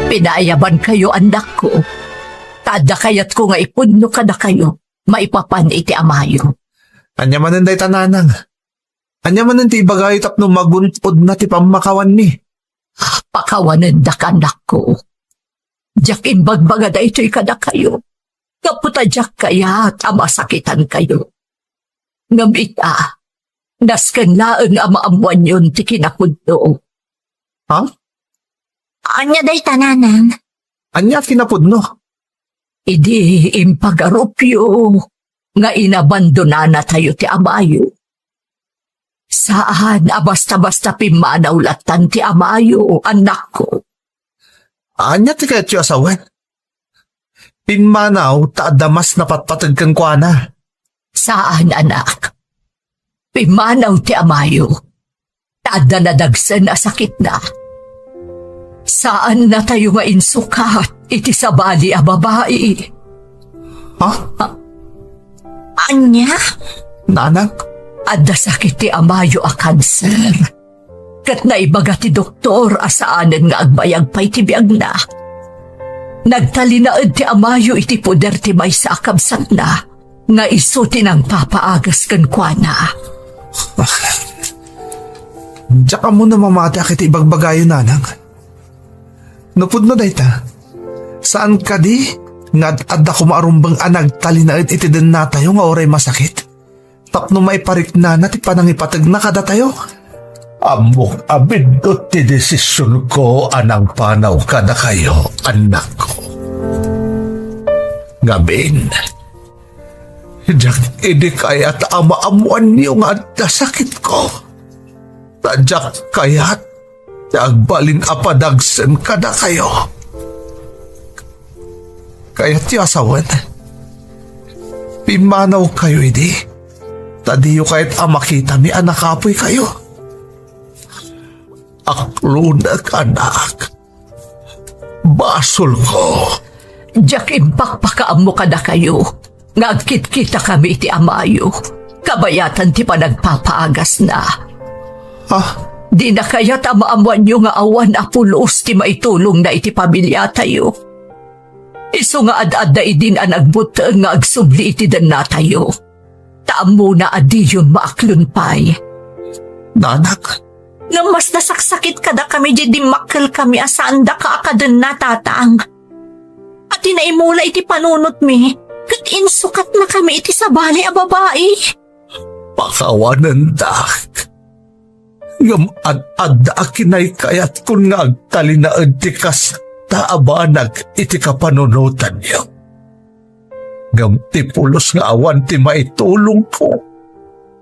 Pinaayabankayo, annakko, ta adda kayatko nga ipudno kadakayo maipapan iti amayo. Ania manen dayta, nanang? Ania manen ti ibagayo tapno magun-odna ti pammakawanmi? Pakawanendak, annakko. Diak imbagbaga daytoy kadakayo gapu ta diak kayat a masakitankayo. Ngem ita, nasken laeng a maammoanyon ti kinapudno. Ha? Ania dayta, nanang? Ania kinapudno? Idi impagarupyo nga inabandonanatayo ti amayo. Saan a basta-basta pimmanaw lattan ti amayo, annakko. Ania ti kayatyo a sawen? Pimmanaw ta adda mas napatpateg kenkuana. Saan, anak. Pimmanaw ti amayo ta adda nadagsen a sakitna. Saannatayo nga insukat iti sabali a babai. Ha? Ania? Nanang? Adda sakit ti amayo a kanser. Ket naibaga ti doktor a saanen nga agbayag pay ti biagna. Nagtalinaed ti amayo iti poder ti maysa a kabsatna nga isu ti nangpapaagas kenkuana. Diak ammo no mamatiak iti ibagbagayo, nanang. No pudno dayta, saan kadi nga ad-adda koma a rumbeng a nagtalinaed iti dennatayo nga uray masakit tapno maipariknana ti panangipategna kadatayo? Ammok a biddut ti desisionko a nangpanaw kadakayo, annakko. Ngamin, diak idi kayat a maammoanyo nga adda sakitko. Ta diak kayat ti agbalin a padagsen kadakayo. Kayatyo a sawen, pimmanawkayo idi, ta diyo kayat a makitami a nakapoykayo. Aklonek, annak. Basolko. Diak impakpakaammo kadakayo nga agkitkitakami iti amayo kabayatan ti panagpapaagasna. Ah? Dina kayat a maammoanyo nga awan a pulos ti maitulongna iti pamiliatayo. Isu nga ad-adda idin a nagbutteng nga agsubli iti dennatayo. Ta ammona a diyon maaklon pay. Nanak. Ngem mas nasaksakit kadakami diay dimmakkelkami a saandaka a kadenna, tatang. A ti naimula iti panunotmi, ket insukatnakami iti sabali a babai. Pakawanendak. Ngem ad-adda a kinaykayatkon nga agtalinaed ti kasta a banag iti kapanunotanyo. Ngem ti pulos nga awan ti maitulongko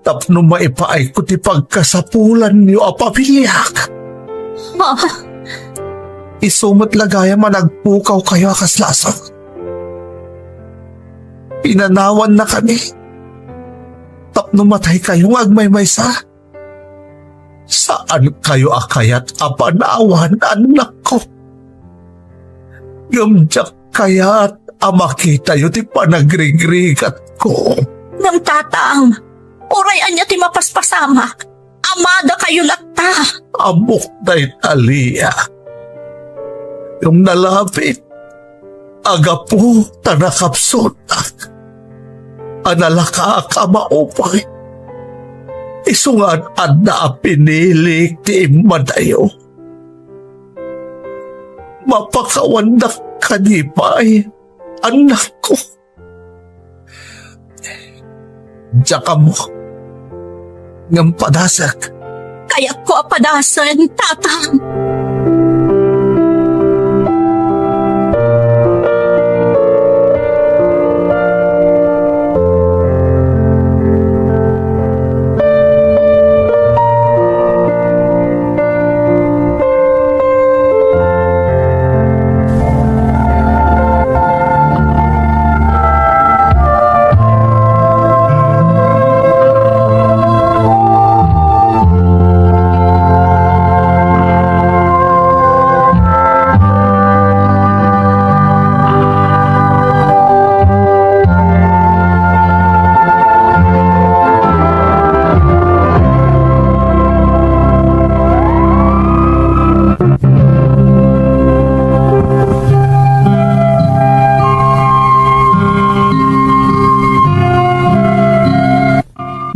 tapno maipaayko ti pagkasapulanyo a pamiliak. Ah. Isu met la gayam a nagpukawkayo a kas laso. Pinanawannakami tapno mataykayo nga agmaymaysa. Saankayo a kayat a panawan, annakko. Ngem diak kayat a makitayo ti panagrigrigatko. Ngem, tatang, uray ania ti mapaspasamak, amadakayo latta. Ammok dayta, Lia. Ngem nalabit a gapu ta nakapsutak a nalakaak a maupay. Isu nga ad-adda a pinilik ti immadayo. Mapakawandak kadi pay, annakko. Diak ammo. Ngem padasek. Kayatko a padasen, tatang.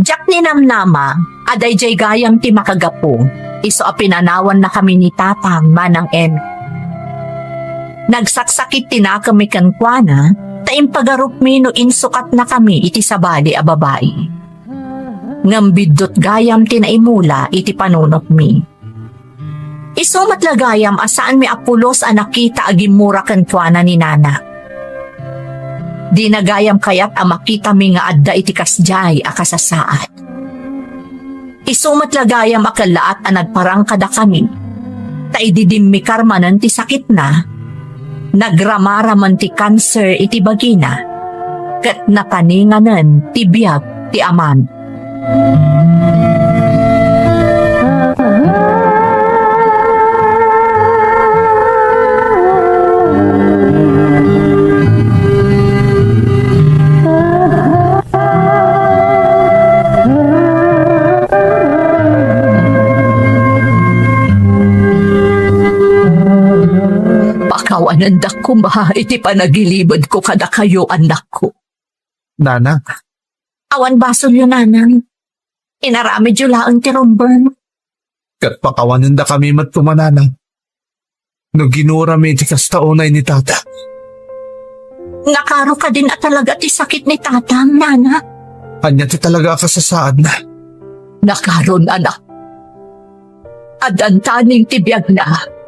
Diak ninamnama a daydiay gayam ti makagapu, isu a pinanawannakami ni Tatang, Manang Emmy. Nagsaksakit ti nakemmi kenkuana, ta impagarupmi no insukatnakami iti sabali a babai. Ngem biddut gayam ti naimula iti panunotmi. Isu met la gayam a saanmi a pulos a nakita a gimmura kenkuana ni Nana. Dina gayam kayat a makitami nga adda iti kasdiay a kasasaad. Isu met la gayam a kellaat a nagparang kadakami, ta idi dimmikar manen ti sakitna, nagramaraman ti kanser iti bagina, ket nataninganen ti biag ti amami. Pakawan Awanen dakuma iti panagilibedko kadakayo, annakko. Nanang. Awan basolyo, nanang. Inaramidyo laeng ti rumbeng. Ket pakawanendakami met koma, nanang. No ginurami iti kasta unay ni tata. Nakaro kadin a talaga ti sakit ni tatang, nana? Ania ti talaga a kasasaadna? Nakaron, anak. Addan taning ti biagna.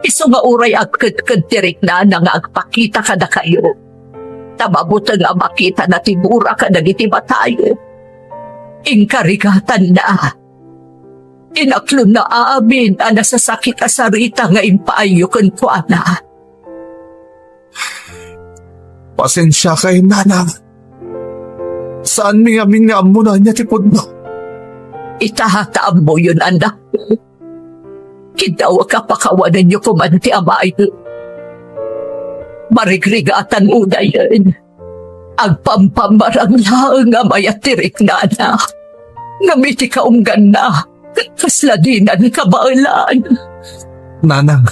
Isu nga uray agkedked ti riknana nga agpakita kadakayo. Ta mabuteng a makitana ti bura kadagiti matayo. Inkarigatanna. Inaklonna amin a nasasakit a sarita nga impaayyo kenkuana. Pasensiakay, nanang. Saanmi ngamin nga ammo no ania ti pudno. Ita ta ammoyon, annakko. Kidawek a pakawanenyo koman ti amayo. Marigrigatan unayen. Agpampammarang laeng a mayat ti riknana. Ngem iti kaungganna, kasla dinan kabaelan. Nanang,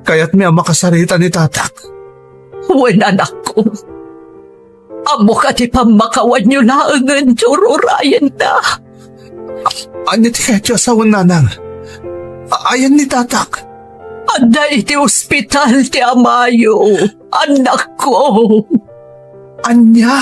kayatmi a makasarita ni tatang. Wen, anakko. Ammok a ti pammakawanyo laengen ti ururayenna. Ania ti kayatyo a sawen, nanang? A-, ayan ni tatang? Adda iti ospital ti amayo, annakko. Ania?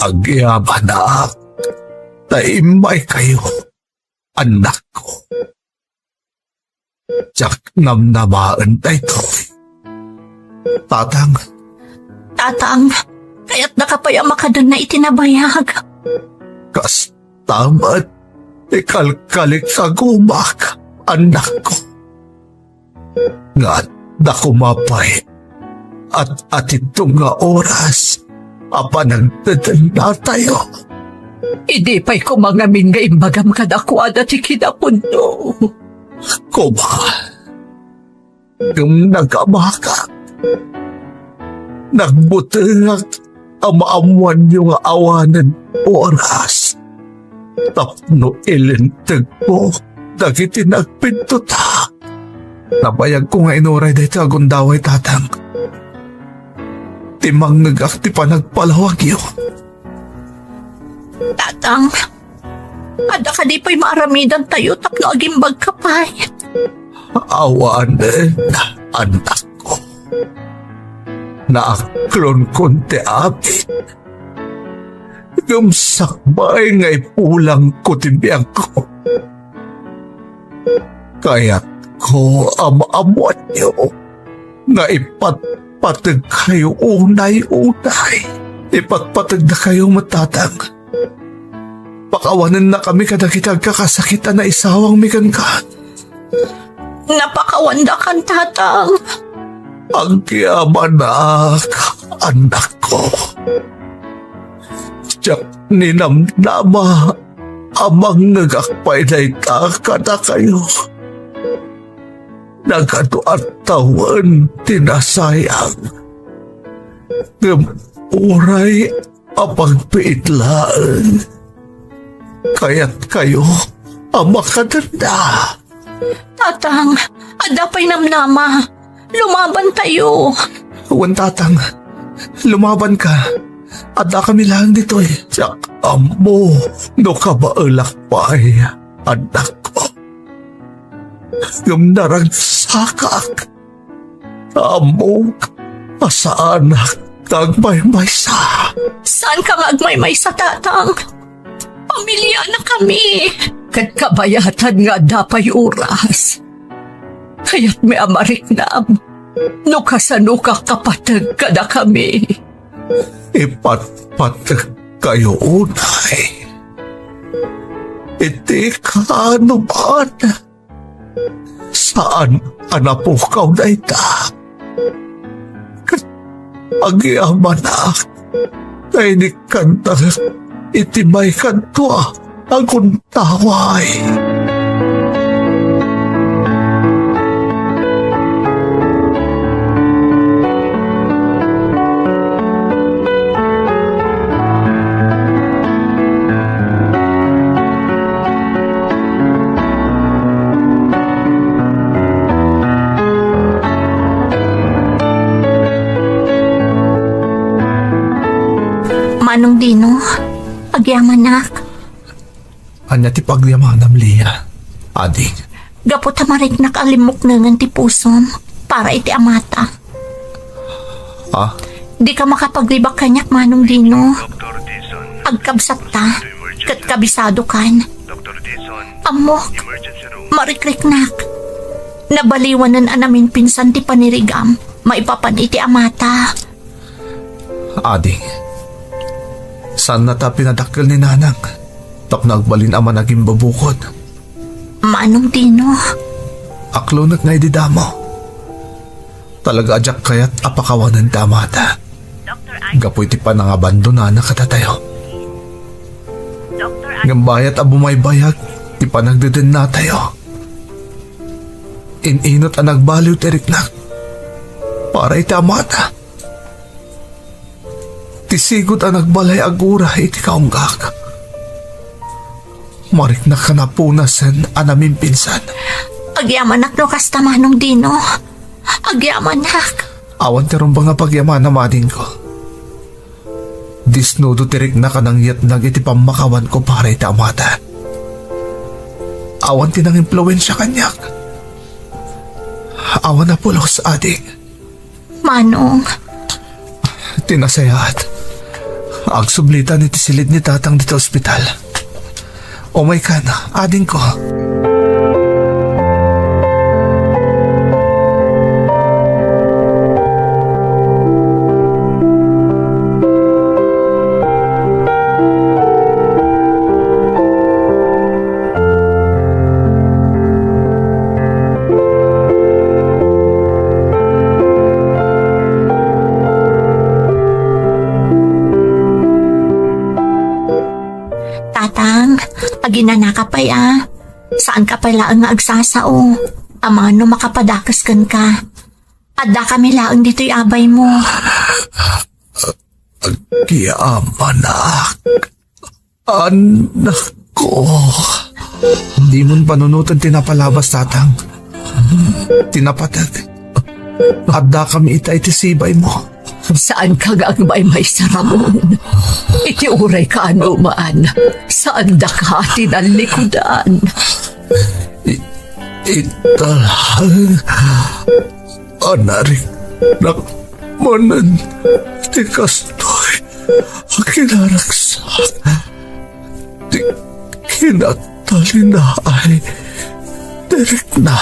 Agyamanak ta immaykayo, annakko. Diak namnamaen daytoy. Tatang. Tatang, kayatnaka pay a makadenna iti nabayag. Kasta met ti kalkalikagumak, annakko. Nga adda koma pay at-atidto nga oras a panagdedennatayo. Idi pay koma ngamin nga imbagam kadakuada ti kinapudno. Koma, ngem nagabakak. Nagbutengak a maammoanyo nga awanen oras tapno ilintegko dagiti nagpintotak. Nabayagko nga inuray daytoy a gundaway, tatang. Timangngegak ti panagpalawagyo. Tatang, adda kadi pay maaramidantayo tapno agimbagka pay? Awanen, annakko. Naaklonkon ti abit. Ngem sakbay nga ipulangko ti biagko. Kayatko a maammoanyo nga ipatpategkayo unay-unay. Ipatpategdakayo met, tatang. Pakawanennakami kadagiti agkakasakit a naisawangmi kenka. Napakawandakan, tatang. Agyamanak, annakko. Diak ninamnama a mangngegak pay dayta kadakayo. Nagadu a tawen ti nasayang. Ngem uray a pagbiit laeng, kayatkayo a makadenna. Tatang, adda pay namnama. Lumabantayo. Wen, tatang, lumabanka. Addakami laeng ditoy. Diak ammo no kabaelak pay, annakko. Ngem naragsakak. Ammok a saanak nga agmaymaysa. Saanka nga agmaymaysa, tatang. Pamilianakami. Ket kabayatan nga adda pay oras. Kayatmi a mariknam no kasanoka kapateg kadakami. Ipatpategkayo unay iti kaanoman. Saan a napukaw dayta. Ket agyamanak, ta inikkanta iti maykanto a aguntaway. Manong Dino, agyamanak. Ania ti pagyamanam, Lia? Ading. Gapu ta mariknak a limmuknengen ti pusom para iti amata. Ah? Dika makapagribak kaniak, Manong Dino. Agkabsatta, ket kabisadokan. Ammok, marikriknak. Nabaliwanen a naminpinsan ti panirigam maipapan iti amata. Ading, saanna ta pinadakkel ni Nanang tapno agbalin a managimbabukod. Manong Dino. Aklonek nga idi damo. Talaga a diak kayat a pakawanen ti amata gapu iti panangabandonana kadatayo. Ngem bayat a bumaybayag ti panagdedennatayo. In-inut a nagbaliw ti riknak para iti amata. Ti sigud a nagbalay agura iti kaunggak. Mariknak a napunasen a namimpinsan. Agyamanak no kasta, Manong Dino. Agyamanak. Awan ti rumbeng a pagyamanam, adingko. Disnudo ti riknak a nangyatnag iti pammakawanko para iti amata. Awan ti nangimpluensia kaniak. Awan a pulos, ading. Manong. Ti nasayaat, agsublitan iti silid ni Tatang dita ospital. Umaykan, adingko. Tatang, aginanaka pay a. Saanka pay laeng nga agsasao. Amangan no makapadakes kenka. Addakami laeng ditoy abaymo. Agyamanak. Anakko. Dimon panunoten ti napalabas, Tatang. Ti napateg. Addakami ita iti sibaymo. Saanka nga agmaymaysa, Ramon. Iti uray kaanoman, saandaka ti nallikudan. I-, ita laeng a nariknak manen ti kastoy a kinaragsak ti kinatalinaay ti rikna.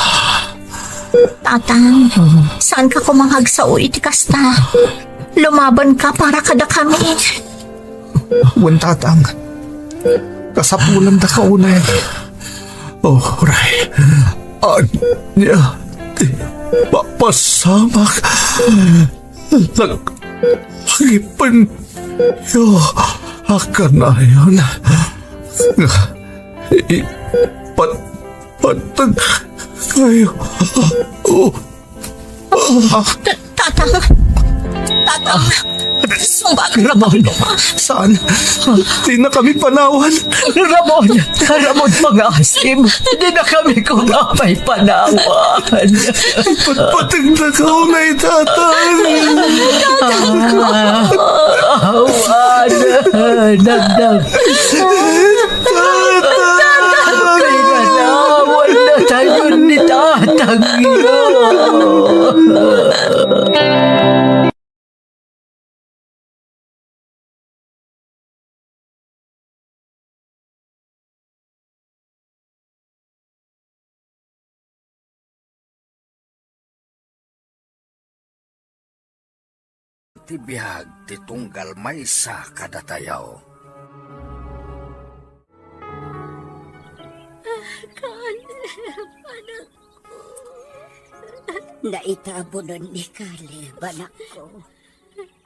Tatang, saanka koma nga agsao iti kasta? Lumabanka para kadakami. Wen, Tatang, kasapulanda ka unay. Uray, ania ti mapasamak? Nag-, agipenyo a kanayon nga ipatpateg kayo. Oh. Ta-, Tatang! Tatang! Sumbag, Ramon! Saan? Dina kami panawan. Ramon! Ramon, pangasim! Dina kami koma pay panawan! Patpateg na ka unay, Tatang! Awan! Nagdag! Kay nanawan na tayo ni Tatang yo. Ti biag ti tunggal maysa kadatayo. Kaleb, anak. Naitabunen ni Caleb, anakko.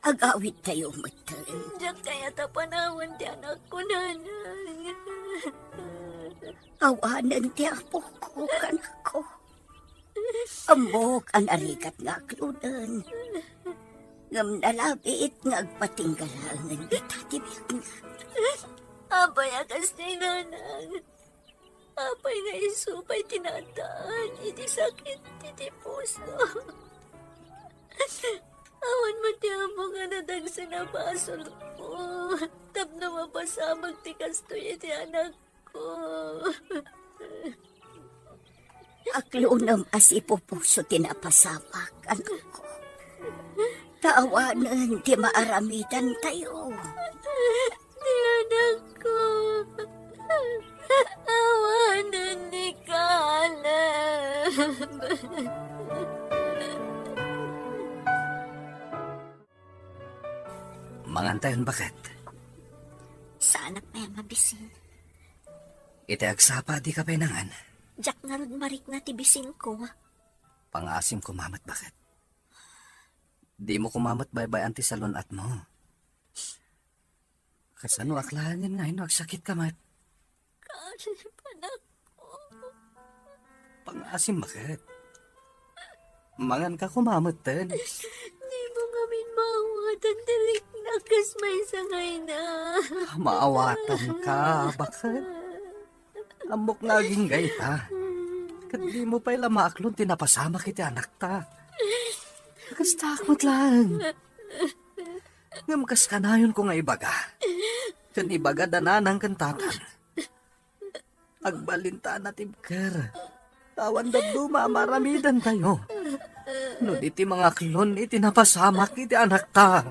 Agawidtayo metten. Diak kayat a panawen ti anakko, nanang. Awanen ti apok, anakko. Ammok a narigat nga aklonen. Ngem nalabit nga agpatingga laengen dita ti biagna. Apay a kas ni nanang? Apay nga isu pay ti naaddaan iti sakit iti puso? Awan met ti ammok a nadagsen a basolko tapno mapasamak ti kastoy iti anakko. Aklonem a sipupuso ti napasamak, anakko. Ta awanen ti maaramidantayo. Ti anakko, awanen ni Caleb. Mangantayon, baket. Saanak met a mabisin. Iti agsapa, dika pay nangan. Diak ngarud marikna ti bisinko. Pangaasim koma met, baket. Dimo koma met baybay-an ti salun-atmo. Kasanoak laengen nga inno agsakitka met? Kalpanak. Pangaasim, baket. Manganka koma metten. Dimo ngamin maawatan ti riknak kas maysa nga ina. Maawatanka, baket. Ammok nga agingga ita. Ket dimo pay la maaklon ti napasamak iti anakta. Kastaak met laeng. Ngem kas kanayonko nga ibaga, ken ibaga da nanang ken tatang, agbalinta a natibker. Awan dadduma a maaramidantayo no di ti mangaklon iti napasamak iti anakta.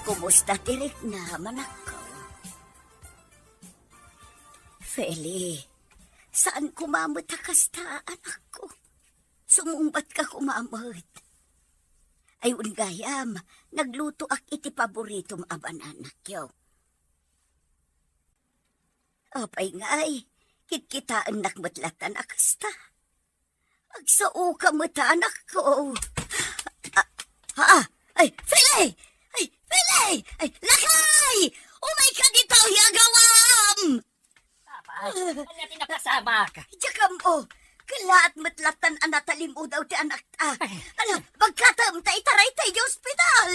Kumusta ti riknam, anakko? Feli, saan koma met a kasta, anakko. Sumungbatka koma met. Ay, wen gayam, naglutoak iti paboritom a bananakyo. Apay ngay, kitkitaennak met lattan a kasta. Agsaoka met, anakko. Ah, ah, ay, Feli! Ay, Feli! Ay, lakay! Umayka ditoy, agawam! Papa, ania ti napasamak? Diak ammo. Kellaat met lattan a natalimudaw ti anakta. Ay. Ala, bagkatem ta itarayta idiay ospital.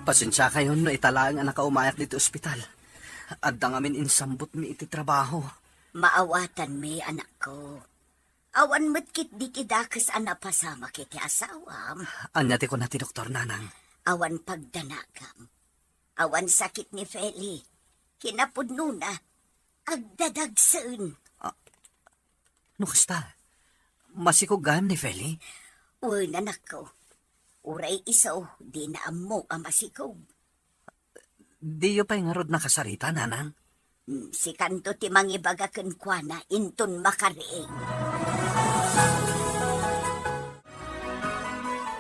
Pasensiakayon no ita laeng a nakaumayak ditoy ospital. Adda ngamin insambutmi iti trabaho. Maawatanmi, anakko. Awan met ketdi ti dakes a napasamak iti asawam. Ania ti kuna ti doktor, nanang? Awan pagdanagam. Awan sakit ni Feli. Kinapudnona, agdadagsen. Ah, no kasta, masikog gayam ni Feli? Wen, anakko. Uray isu, dina ammo a masikog. Diyo pay ngarud nakasarita, nanang? Hmm, sikanto ti mangibaga kenkuana inton makariing.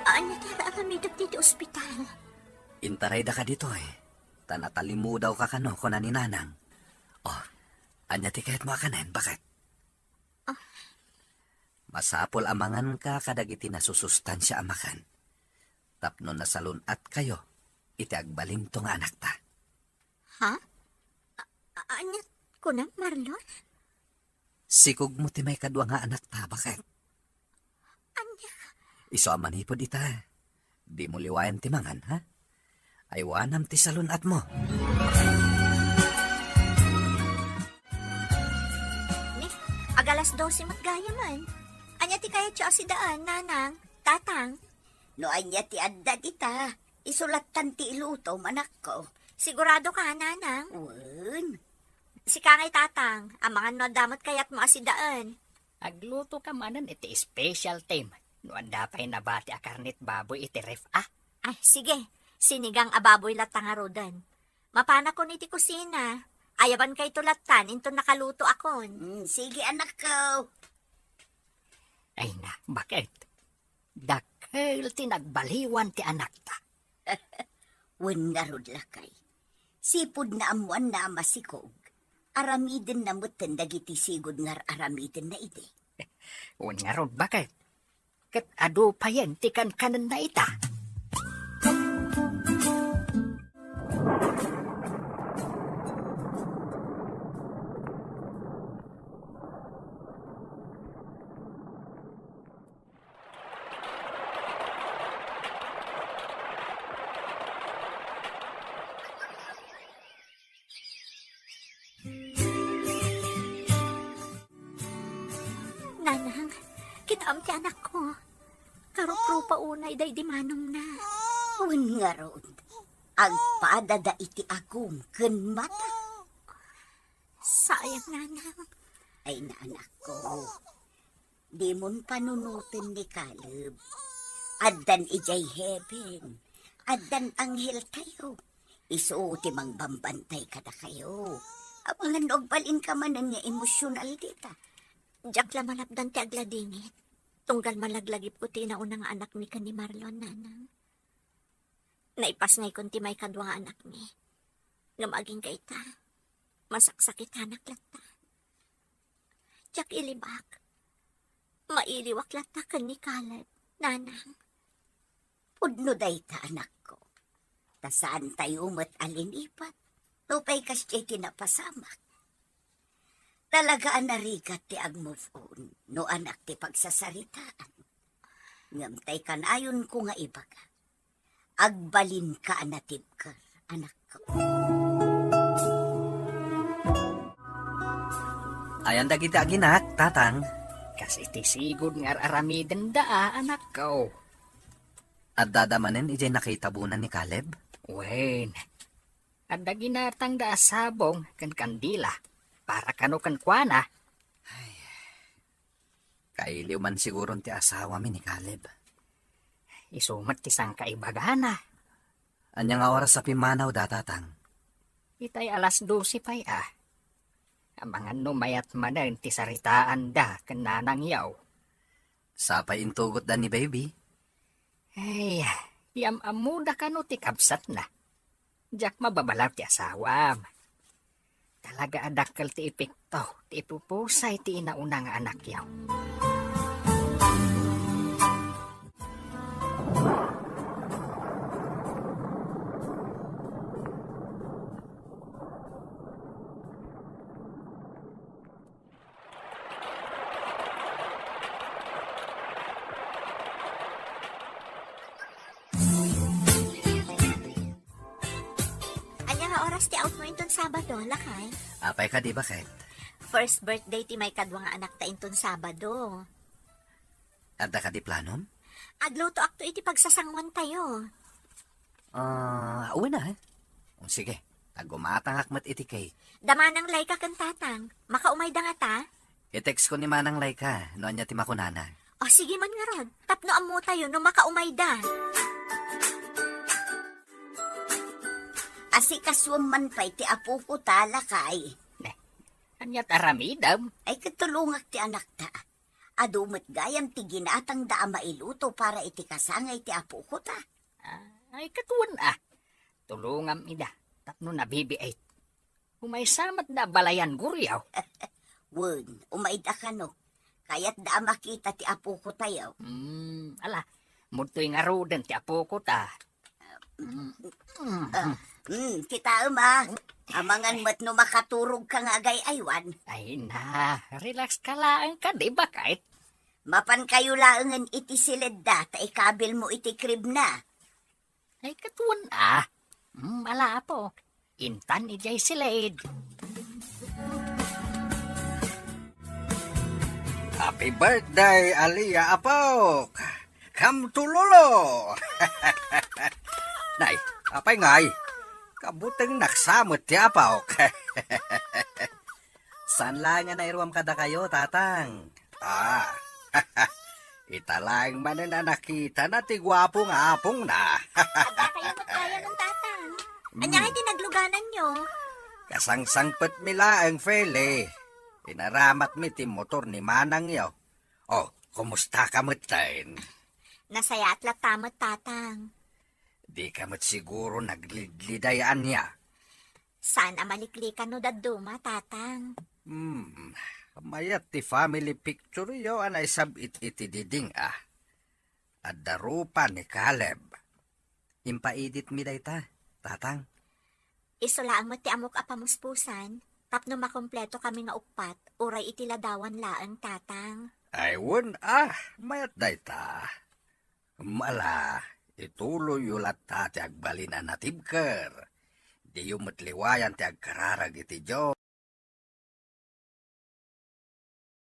Ania ti ar-aramidek ditoy ospital? Intarayda ka ditoy, ta natalimudawka kano, kuna ni nanang. Oh, ania ti kayatmo a kanen, baket? Ah. Masapul a manganka kadagiti nasusustansia a makan, tapno nasalun-atkayo iti agbalinto nga anakta. Ha? A-, a-, ania kunam, Marlon? Sikogmo ti maikadua nga anakta, baket. Ania? Isu a manipud ita, dimo liwayan ti mangan, ha? Aywanam ti salun-atmo. Ni, agalas dose met gayamen. Ania ti kayatyo a sidaen, nanang, tatang? No ania ti adda dita, isu lattan ti ilutom, anakko. Sigurado ka, nanang? Wen. Sika ngay, tatang, amangan no adda met kayatmo a sidaen. Agluto ka manen iti special time. No adda pay nabati a karnet baboy iti ref, a? Ay, sige. Sinigang a baboy latta ngaruden. Mapanakon iti kusina. Ayabankayto lattan inton nakalutoakon. Mm, sige, anakko. Ay na, baket? Dakkel ti nagbaliwan ti anakta. Wen ngarud, lakay. Sipud naammoanna a masikog, aramidenna metten dagiti sigud nga ar-aramidenna idi. Wen ngarud, baket? Ket adu payen ti kankanenna ita. Nanang, kitaem ti anakko. Karuprupa unay daydi manongna. Wen ngarud, agpadada iti agum ken mata. Sayang, Nanang. Ay, na, anakko. Dimon panunoten ni Caleb. Addan idiay heaven. Addan anghel-tayo. Isu ti mangbambantay kadakayo. Amangan no agbalinka manen nga emosyonal dita. Diak la malapdan ti agladingit. Tunggal malaglagipko ti inauna nga anakmi ken ni Marlon, Nanang. Naipasngaykon ti maikadua nga anakmi. Ngem agingga ita, masaksakitanak latta. Diak ilibak. Mailiwak latta ken ni Caleb, Nanang. Pudno dayta, anakko. Ta saantayo met a linipat, nupay kasdiay ti napasamak. Talaga a narigat ti ag-move on no anak ti pagsasaritaan. Ngem tay kanayonko nga ibaga, agbalinka a natibker, anakko. Ayan dagiti aginak, tatang? Kas iti sigud nga ar-aramidenda a, anakko. Addada manen idiay nakitabonan ni Caleb? Wen, adda ginatangda a sabong ken kandila para kano kenkuana. Ay, kailiw man siguron ti asawami ni Caleb. Isu met ti sangkaibagana. Ania nga oras a pimmanawda, tatang? Itay alas dose pay a. Amangan no mayat manen ti saritaanda ken nanangyo. Sapay intugotda ni baby. Ay, yam-ammoda kano ti kabsatna. Diak mababalaw ti asawam. Talaga a dakkel ti epekto ti ipupusay ti inauna nga anakyo. Ania nga oras ti outmo inton Sabado, lakay? Apay kadi, baket? First birthday ti maikadua nga anakta inton Sabado. Adda kadi planom? Aglutoakto iti pagsasanguantayo. Ah, wen a, eh. O, sige, ta gumatangak met iti cake. Da manang Laika ken tatang, makaumayda ngata? I-textko ni manang Laika no ania ti makunana. O, sige man ngarud, tapno ammotayo no makaumayda. Asikasuem man pay ti apoko ta, lakay. Ne, ania ti aramidem? Ay, ket tulongak ti anakta. Adu met gayam ti ginatangda a mailuto para iti kasangay ti apoko ta. Ay, ket wen a. Tulongam ida tapno nabibiit. Umaysa met da balayan guriaw. Wen, umayda kano. Kayatda a makita ti apoko tayo. Hmm, ala, mudtoy ngaruden ti apoko ta. Ah, hmm, kitaem a. Amangan met no makaturog ka nga agay-aywan. Ay na, relax ka laeng kadi, baket? Mapan kayo laengen iti siledda ta ikabil mo iti crib na. Ay, ket wen a. Hmm, ala, apo. Intan idiay siled. Happy birthday, Alia, apok! Come to Lolo! Nay, apay ngay? Kabutengnak sa met ti apok. Saan laeng a nairuam kadakayo, tatang? Ah, Ita laeng manen a nakitana ti guapo nga apongna. Adda kayo met kaya nung tatang. Anya ti naglugananyo? Kasangsangpetmi laeng, Feli. Inaramatmi ti motor ni manangyo. Oh, kumusta ka metten? Nasayaat latta met, tatang. Di ka met siguro naglidliday ania? Saan a maliklikan no dadduma, tatang? Hmm, mayat ti family picture yo a naisab-it iti diding a. Adda rupa ni Caleb. Impaeditmi dayta, tatang. Isu laeng met ti ammok a pamuspusan, tapno makompleto kami nga uppat, uray iti ladawan laeng, tatang. Ay, wen, ah, mayat dayta. Mala, ituloyyo latta ti agbalin a natibker. Diyo met liwayan ti agkararag iti Dios.